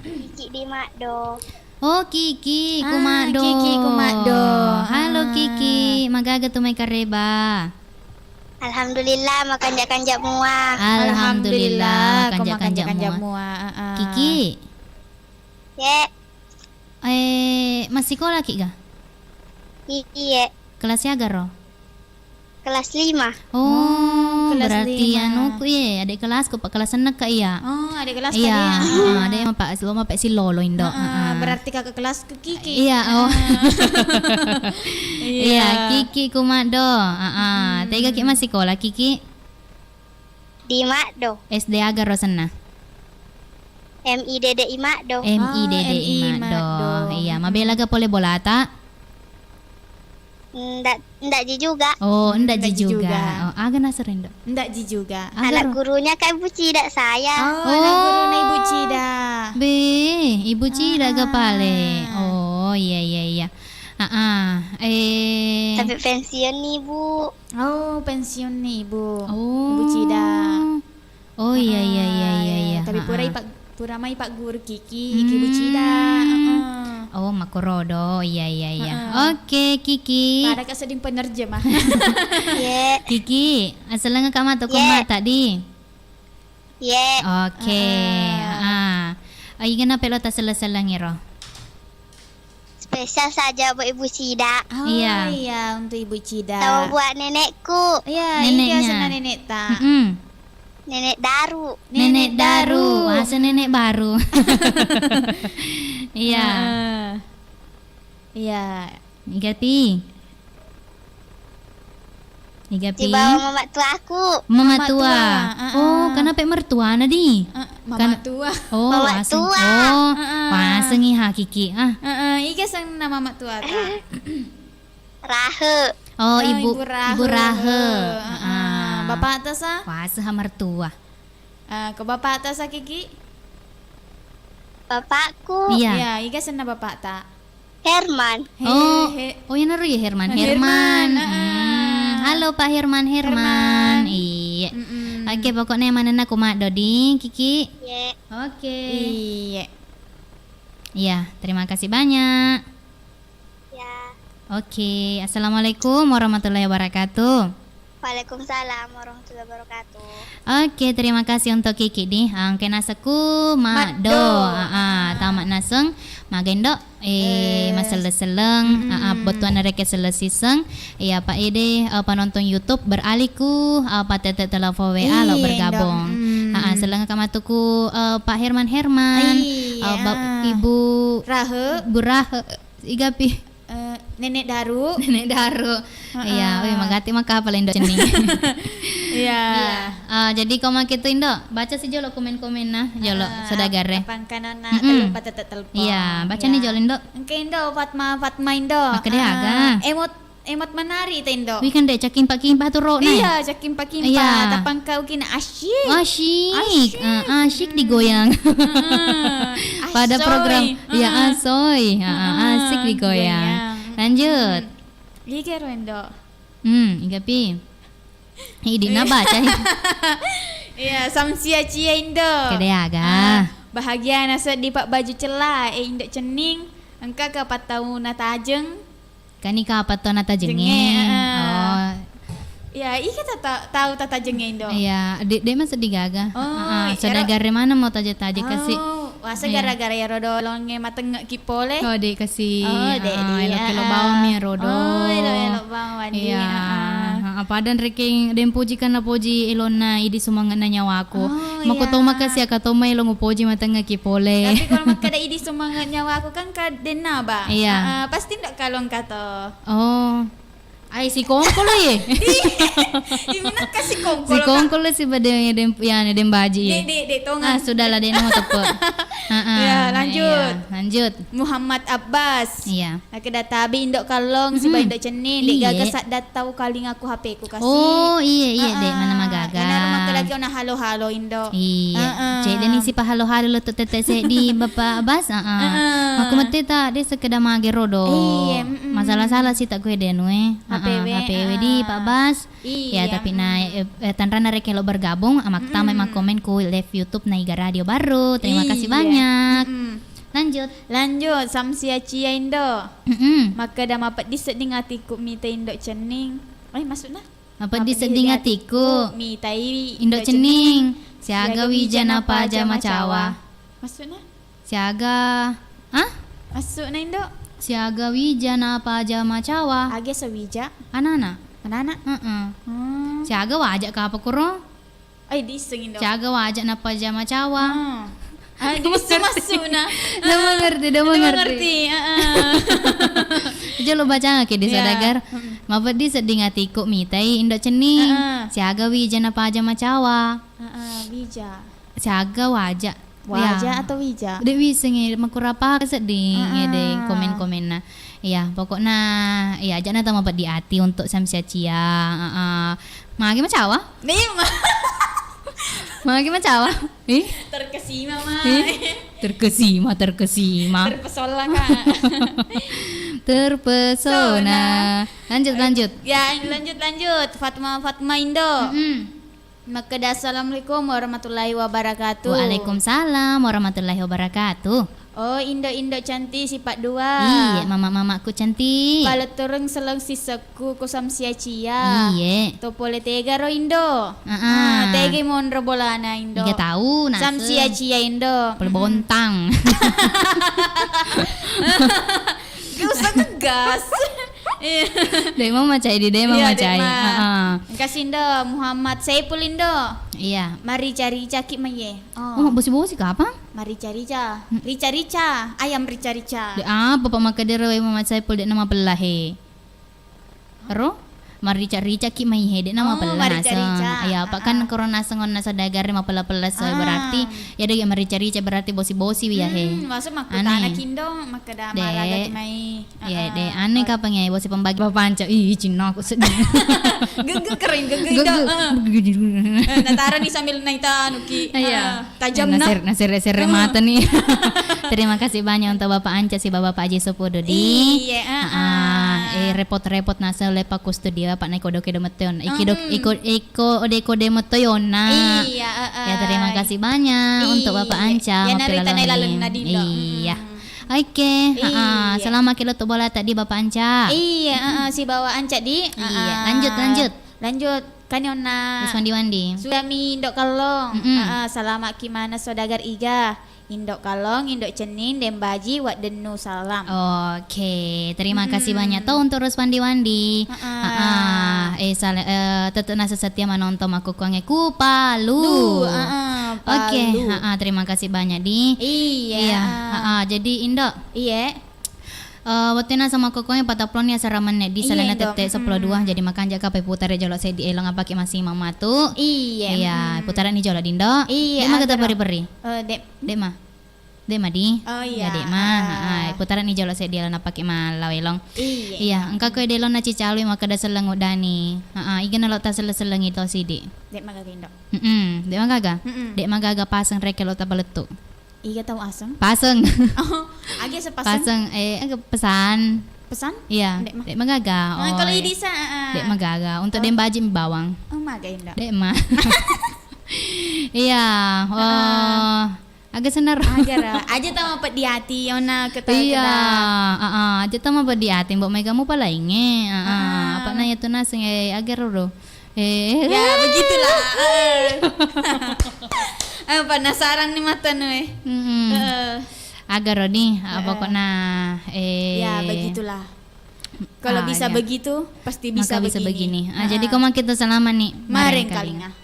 Kiki di Maddo. Oh, Kiki, ah, Kumaddo. Kiki, Kumaddo. Halo, ah. Kiki. Magaga tu mai kareba? Alhamdulillah, makanja-kanja mua. Alhamdulillah, alhamdulillah, ko kanja-kanja mua. Kanja-kanja mua, heeh. Kiki. Ye. Eh, massikola ki ga? Iye. Kelas aga ro? Kelas lima. Oh, oh, kelas berarti lima. Anu ku, iye, adik kelasku, Pak, kelas enam ka iya. Oh, adik kelas ka iya. Iya, heeh, adik mappa-, lo mappa silolo Indo. Heeh, heeh. Berarti kakak kelasku Kiki. Iya, oh. Heeh. Iya. Iya, Kiki Kumaddo. Heeh. Hmm. Tega ki massikola, Kiki? Di Maddo. S D aga ro senna? M I D D I Maddo. M I D D I Maddo. Ah, M I Maddo. Iya, mabela ga pole bolata? Ndak, ndak ji juga. Oh, ndak ji juga. Ndak ji juga. Oh, aga naseng Indo? Ndak ji juga. Aga ro? Anak gurunya kan Ibu Cida saya. Oh, anak guruna Ibu Cida. Be, Ibu Cida ga pale. Ah. Oh, iya, iya, iya. Ah, ah. Eh. Tapi pensiun nih, Bu. Oh, pensiun nih, Ibu. Oh. Ibu Cida. Oh, iya, iya, iya, iya, iya. Heeh, tapi pura ipa-, pura mai pagguru Kiki, Ibu Cida. Hmm. Heeh. Oh, makkorodo. Iya, iya, iya. Heeh. Oke, Kiki. Pada ka sedding penerjemah. Ye. Kiki, aselengeng ka matu ko mata di? Ye. Oke. Heeh. Ah. Aigana pelo taselleng-selleng iro? Spesial saja buat Ibu Cida. Oh, iya, iya, untuk Ibu Cida. Sama buat nenekku. Iya, neneknya. Iya, senna nenekta. Mm-mm. Nenek Daru. Nenek Daru. Wah, se nenek baru. Iya. Heeh. Iya. Iga pi? Iga pi? Sibawa mama tuaku. Mama tua. Mama tua, heeh. Oh, kenapa mertuana di? Eh, mama tua. Oh, mama tua. Oh, heeh. Pasengi ha Kiki. Ah. Heeh, iga senna mama tuata? Rahe. Oh, ah, Ibu, Ibu Rahe. Ibu Rahe. Heeh. Heeh. Bapakta sa? Paseha mertua. Eh, ke bapakta sa Kiki? Bapakku. Iya. Iya, iga senna bapakta? Herman. He-, oh, he-, oh, iyanaro ya Herman. Herman, Herman. Heeh. Hmm, halo Pak Herman, Herman. Herman. Iya. Mm-mm. Oke, pokoknya manenna ku Maddo di, Kiki. Iya. Oke. Iya. Iya, terima kasih banyak. Ya. Oke, assalamualaikum warahmatullahi wabarakatuh. Waalaikumsalam warahmatullahi wabarakatuh. Oke, terima kasih untuk Kiki di. Angke nasekku Maddo. Maddo. Ah, ah, tamat naseng. Maga Indo. Eh, eh, maselleng-selleng. Ah, ah, mm-mm. Bettuanna rekeng selleng siseng. Iya, Pak Ede, eh, penonton YouTube beralih ku, eh, pattette telepon W A lo bergabung. Iya, Indo. Mm. Ah, ah, selleng ka matu ku, eh, Pak Herman Herman. Iya. Eh, Bap-, Ibu Rahe. Ibu Rahe. Iga pi? Eh, Nenek Daru. Nenek Daru. Iya, weh, magati maka apa Indo Cenning. Iya. Iya. Ah, jadi kau make tu Indo, baca si jolo komen-komenna, jolo saudagar e. Pangkanana tellupa tette tellupa. Iya, baca ni jolo Indo. Engka Indo, Fatma, Fatma Indo. Makkeda aga. Emot, emot manari ta Indo. Wih, kan de cakimpa-kimpa tu rona. Iya, cakimpa-kimpa. Iya. Tapangkau kina asyik. Asyik. Asyik. Ah, asyik digoyang. Pada program. Iya, asoy. Ah, ah, asik digoyang. Lanjut. Iya, kero Indo. Hmm, iga pi. Idi na baca. Iya, samsia cia Indo. Kede aga. Ah, bahagia na seddi pak baju cella, eh, Indo Cenning. Engka ke pattau na tajeng. Kani ka pattau na tajenge. Jenge, ah. Oh. Ya, ika tata-, tau tata jenge Indo. Iya, de, de ma seddi gaga. Oh, ah, ah, saudagar e maneng mau taja-taja kasi. Oh, wasa gara-gara iyaro dolongnge matengngekki pole. Oh, de kasi. Oh, de, ah, dia. Elo-elo bawang mi iyaro do. Oh, elo-elo bawang wandi. Iya. Ah, ah. Ah, pada rekeng de mpoji kan napoji elonna idi sumangenna nyawaku. Oh, iya. Mako to makasi aka to maelo mupoji matengngekki pole. Tapi kalau makkeda idi sumangenna nyawaku kan ka denna ba. Iya. Ah, ah, pasti ndak kalong kato. Oh. Ai, sikongkolo ye. Ih, imunakka sikongkolo, Kak. Sikongkolo si bade-, dem-, ya, ne dembaji ye. Dek, dek, dek, tongan. Ah, sudahlah, dek, namo tepe. Heeh, ya, lanjut. Iya, lanjut. Muhammad Abbas. Iya. Makkeda tabi Indo Kallong, siba Indo Cenning, dek gaga sadda tau kalingaku H P ku kasi. Oh, iya, iya, dek, mana magaga. Ena rumah kedaki ona halo-halo Indo. Iya. Heeh. Cek deni sipa halo-halo lo tu tete seddi, Bapak Abbas. Heeh. Heeh. Aku mette ta, dek sekedar mage rodo. Iya, mm-mm. Masalah-salah sih tak kue denu, eh. Heeh, H P W, H P W di, heeh. Pak Bas. Iya. Ya, tapi na, eh, eh, tanrana rekeng lo bergabung, ah, maktama, mm-mm, makkomen ku live YouTube Naiga Radio Baru. Terima kasih banyak. Iya. Mm-mm. Lanjut. Lanjut, samsia cia Indo. Mm-mm. Makkeda mapeddi sedding atiku mita Indo Cenning. Eh, maksudna? Mapeddi sedding atiku mitai Indo Cenning. Siaga wija napaja macawa. Maksudna? Siaga, ah? Maksudna, Indo? Siaga wija napaja macawa. Age sewija? Anana. Anana? Heeh. Hmm. Siaga waja kapa kuro? Ai, diisseng, Indo. Siaga waja napaja macawa. Hmm. Ah, diisseng maksudna. Dia mengerti, dia mengerti. Dia mengerti, heeh. Jolo bacangakki di saudagar. Mm-mm. Mapeddi sedding atiku mitai Indo Cenning. Heeh. Siaga wija napaja macawa. Heeh, wija. Siaga waja. Waja atau wija? De wissengngi makurapa sedding, heeh, de komen-komenna. Iya, pokokna, iya, ajana tau mapeddi ati untuk samsia cia. Heeh. Magi macawa? Nih, ma- Magi macawa? Ih? Terkesima, Ma. Ih? Terkesima, terkesima. Terpesona, Kak. Terpesona. Sona. Lanjut, lanjut. Ya, lanjut, lanjut. Fatma, Fatma Indo. Mm-mm. Makkeda, "Assalamualaikum warahmatullahi wabarakatuh." Waalaikumsalam warahmatullahi wabarakatuh. Oh, Indo-Indo cantik sipat dua. Iye, mama-mamaku cantik. Palettureng seleng sisek Ku, ku samsia cia. Iye. To pole tegaro Indo. Heeh. Ah, tega monro bolana Indo. Iga tau, naseng. Samsia cia Indo. Pole bontang. Gak usah ngegas. Iya. Dek mau macai di, dek mau macai. Iya, dek ma. Heeh. Engka si Indo, Muhammad Saiful Indo. Iya. Marica-rica ki maye. Oh, bosi-bosi kapang? Marica-rica. Hmm. Rica-rica. Ayam rica-rica. Dek apa, Pak, makkedero Muhammad Saiful dek nama pellahe? Ro? Marica-rica ki maihe, dek nama pella naseng. Oh, marica-rica. Iya, apa kan koro naseng onna saudagar mapella-pella soe, berarti ya dek marica-rica berarti bosi-bosi wi ya he. Hmm, maksud makkutana kindo, makkeda maraga ki mai. Iya, dek aneh kapang ya, bosi pembagi papanca. Ih, cinnaku sedih. Gege kering, gege. Heeh. Natarani sambil naita anu ki. Iya. Tajamna. Nasere-sere mata nih. Terima kasih banyak untuk Bapak Anca sibawa Bapak Aji Supudu di. Iya, heeh. Eh, repot-repot naseng lepa ku studio, Pak, naik kodo-kodo meton. Iki dok, iko, iko ode kode metoyona. Iya, heeh. Ya, terima kasih banyak untuk Bapak Anca. Ya, narita nai laleng nadi. Iya. Oke, heeh. Selamat kilo tu bola tadi Bapak Anca. Iya, heeh, sibawa Anca di. Iya, lanjut, lanjut. Lanjut. Kani onna. Wis wandi-wandi. Suami Indo Kallong. Mm-mm. Heeh, salama ki mana saudagar iga. Indo Kallong, Indo Cenning, Dembaji, Waddennu, salam. Oke, terima kasih banyak to untuk Ros Wandi-Wandi. Heeh. Heeh, eh, sal-, eh, tetep nasa setia menonton makkukkuangnge ku Palu. Duh, heeh, Palu. Oke, heeh, terima kasih banyak di. Iya. Iya, heeh, jadi Indo. Iya. Eh, wettunna sama kokkoe patappulo ni asera menne di. Iya, selainna Indo. Tette seppulo dua, mm-mm, jadi makanja ka peputara jolo seddi elong apaki masih mamatu. Iya. Iya, mm, putarani jolo Dindo. Iya, de' maga agara. Taperi-peri. Eh, de'. De' ma. De' ma di. Oh, iya. Ya, de' ma. Ah. Heeh, putarani jolo seddi elong apaki mallau elong. Iya. Iya, engka koe delong nacicalui makkeda selleng uddani. Heeh, iga nalo taselleng-sellengi to sidi. De' maga Indo. Mm-mm, de' magaga. Mm-mm. De' magaga paseng rekeng lo tabalettu. Iga tau aseng? Paseng. Oh, agi sepaseng? Paseng, eh, pesan. Pesan? Iya, de' ma. De' magaga. Ah, oh, kalau iya. Idisa, ah, ah. De' magaga. Untuk, oh, dembaji bawang. Oh, maga Indo. De' ma. Iya, oh. Ah. Aga senar. Agara. Aja tama peddi ati, yona keta-, iya, keta. Ah, ah. Aja tama peddi ati, mbok mega mu palainge. Ah, ah. Ah. Apa na ya tu naseng, eh, agaro do. Eh. Ya, begitulah. Eh. Eh, penasaran nih mata nu, eh. Mm-mm. Eh. Agaro nih, ah, eh, pokoknya, eh. Ya, begitulah. Kalau, ah, bisa, iya, begitu, pasti bisa, maka bisa begini. Begini. Ah, jadi, ah, kau makin terselama nih, mareng, mareng kalinga. Kalinga.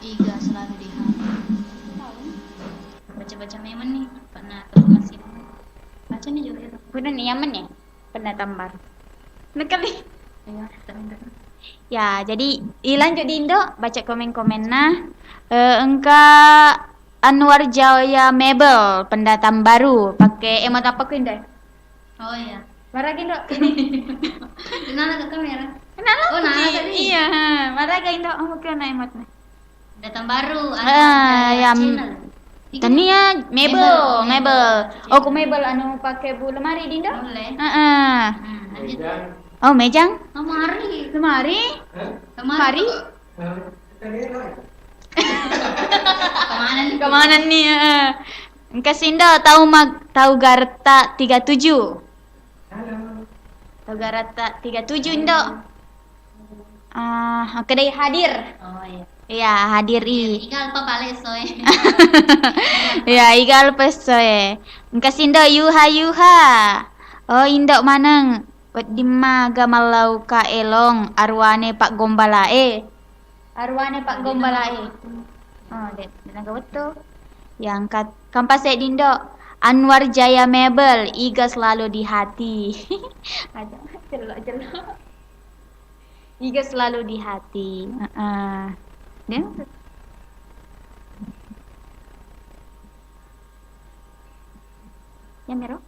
Iga selalu di hati. Baca-baca memang nih, pernah ketemu sini. Baca nih juga ya. Udah nih, aman ya? Pendatang baru. Nekali. Iya, teman-teman. Ya, jadi ilanjut di Indo, baca komen-komenna. Eh, engka Anwar Jaya Mebel, pendatang baru, pakai emot apa ku Indo? Oh, iya. Maragi Indo. Kenapa ke kamera? Kenapa? Oh, nana tadi. Iya, ha. Maragi Indo. Oh, oke, na emot nih. Datang baru, anu, ah, ada ya, channel. Tania, Mebel, Mebel, Mebel. Channel. Oh, ku Mebel anu pakai bu lemari di Indo? Boleh. Heeh. Nah, lanjut. Mejang. Oh, mejang? Lemari. Lemari? Hah? Lemari. Lemari. Hah? Kemana nih? Kemana nih? Heeh. Engka si Indo tau mag-, tau garetta tiga tujuh. Halo. Tau garetta tiga tujuh, Indo. Ah, oke deh, hadir. Oh, iya. Iya, hadir i. Igal pa bale soe. Iya, igal pa soe. Engka si Indo, yuha, yuha. Oh, Indo maneng. Wedding maga mallau ka elong, aruane paggombalae. Aruane paggombalae. Oh, de-, de' naga wettu. Yang kat-, kampa seddi Indo. Anwar Jaya Mebel, iga selalu di hati. Aja, cello-cello. Iga selalu di hati. Heeh. Deh. Ya, Mero?